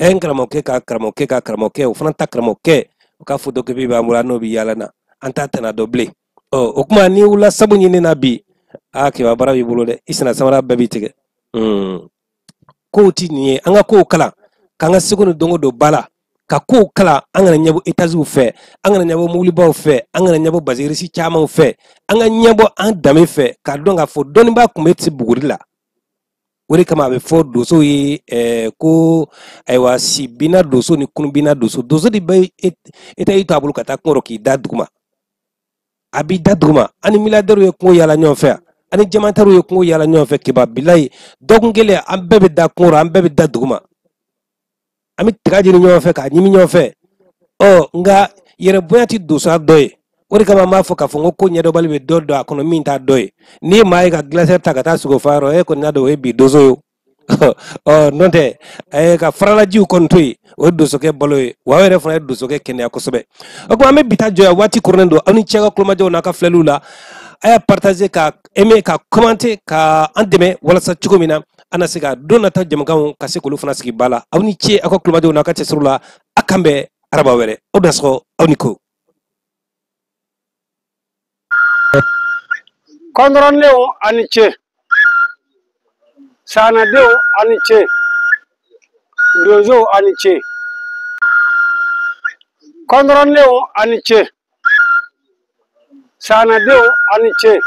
Ɛ n karamɔgɔkɛ ka karamɔgɔkɛ ka karamɔgɔkɛ, o fana ta karamɔgɔkɛ, o ka photocopie b'an bolo, an n'o bɛ yaala na, an t'a tɛna dɔn bilen. Ɔ o kuma, n'i wulila sabu ɲini na bi, aa, kiba baara b'i bolo dɛ, i senna samara bɛɛ b'i tigɛ. Kow ti nin ye. An ka kow kalan, k'an ka seko ni dɔnko don ba la, ka kow kalan. An kana ɲɛbɔ etaziw fɛ, an kana ɲɛbɔ mobilibaw fɛ, an kana ɲɛbɔ bazirisi camanw fɛ, an ka ɲɛbɔ an danbe fɛ, k'a dɔn k'a fɔ dɔnnibaa kun bɛ se buguri la. O de kama a bɛ fɔ donsow ye ko ayiwa, si binna donso ni kunu binna donso, donso de bɛ etayi to a bolo ka taa kungo rɔ k'i da duguma. A b'i da duguma. An ni miliyardɛriw ye kungo yaala ɲɔgɔn fɛ, ani jamantaw ye kungo yaala ɲɔgɔn fɛ. Kiba bilayi, dɔgɔkun kelen an bɛɛ bɛ da kungo rɔ, an bɛɛ bɛ da duguma, an bɛ tiga jeni ɲɔgɔn fɛ k'a ɲimi ɲɔgɔn fɛ. Ɔ nka yɛrɛ bonya tɛ donsoya dɔ ye. O de kama an b'a fɔ k'a fɔ ko ɲɛdɔnbali bɛ dɔ dɔn a kɔnɔ min t'a dɔ ye. N'i ye maa ye ka glacière ta ka taa sogo fa yɔrɔ, e kɔni y'a dɔn o ye bi donso ye. Ɔ n'o tɛ ka faralajiw kɔni to yen, o ye donsokɛ balo ye, wa o yɛrɛ fana ye donsokɛ kɛnɛya kosɛbɛ. O tuma an bɛ bi ta jɔ yan, waati koronnen don. Aw ni ce ka kulomajɔw n'a ka filɛliw la. A y'a partager, ka aimer, ka commenter, ka an dɛmɛ, walasa cogo min na an na se ka don nata jɛmukanw ka se k'olu fana sigi ba la. Aw ni ce aw ka kulomajɔw n'a ka cɛsiriw la. A kan bɛn araba wɛrɛ. Aw dansogo, aw ni ko. Kɔndɔrɔndenw a ni ce, sanadenw a ni ce, donsow a ni ce. Kɔndɔrɔndenw a ni ce, sanadenw a ni ce.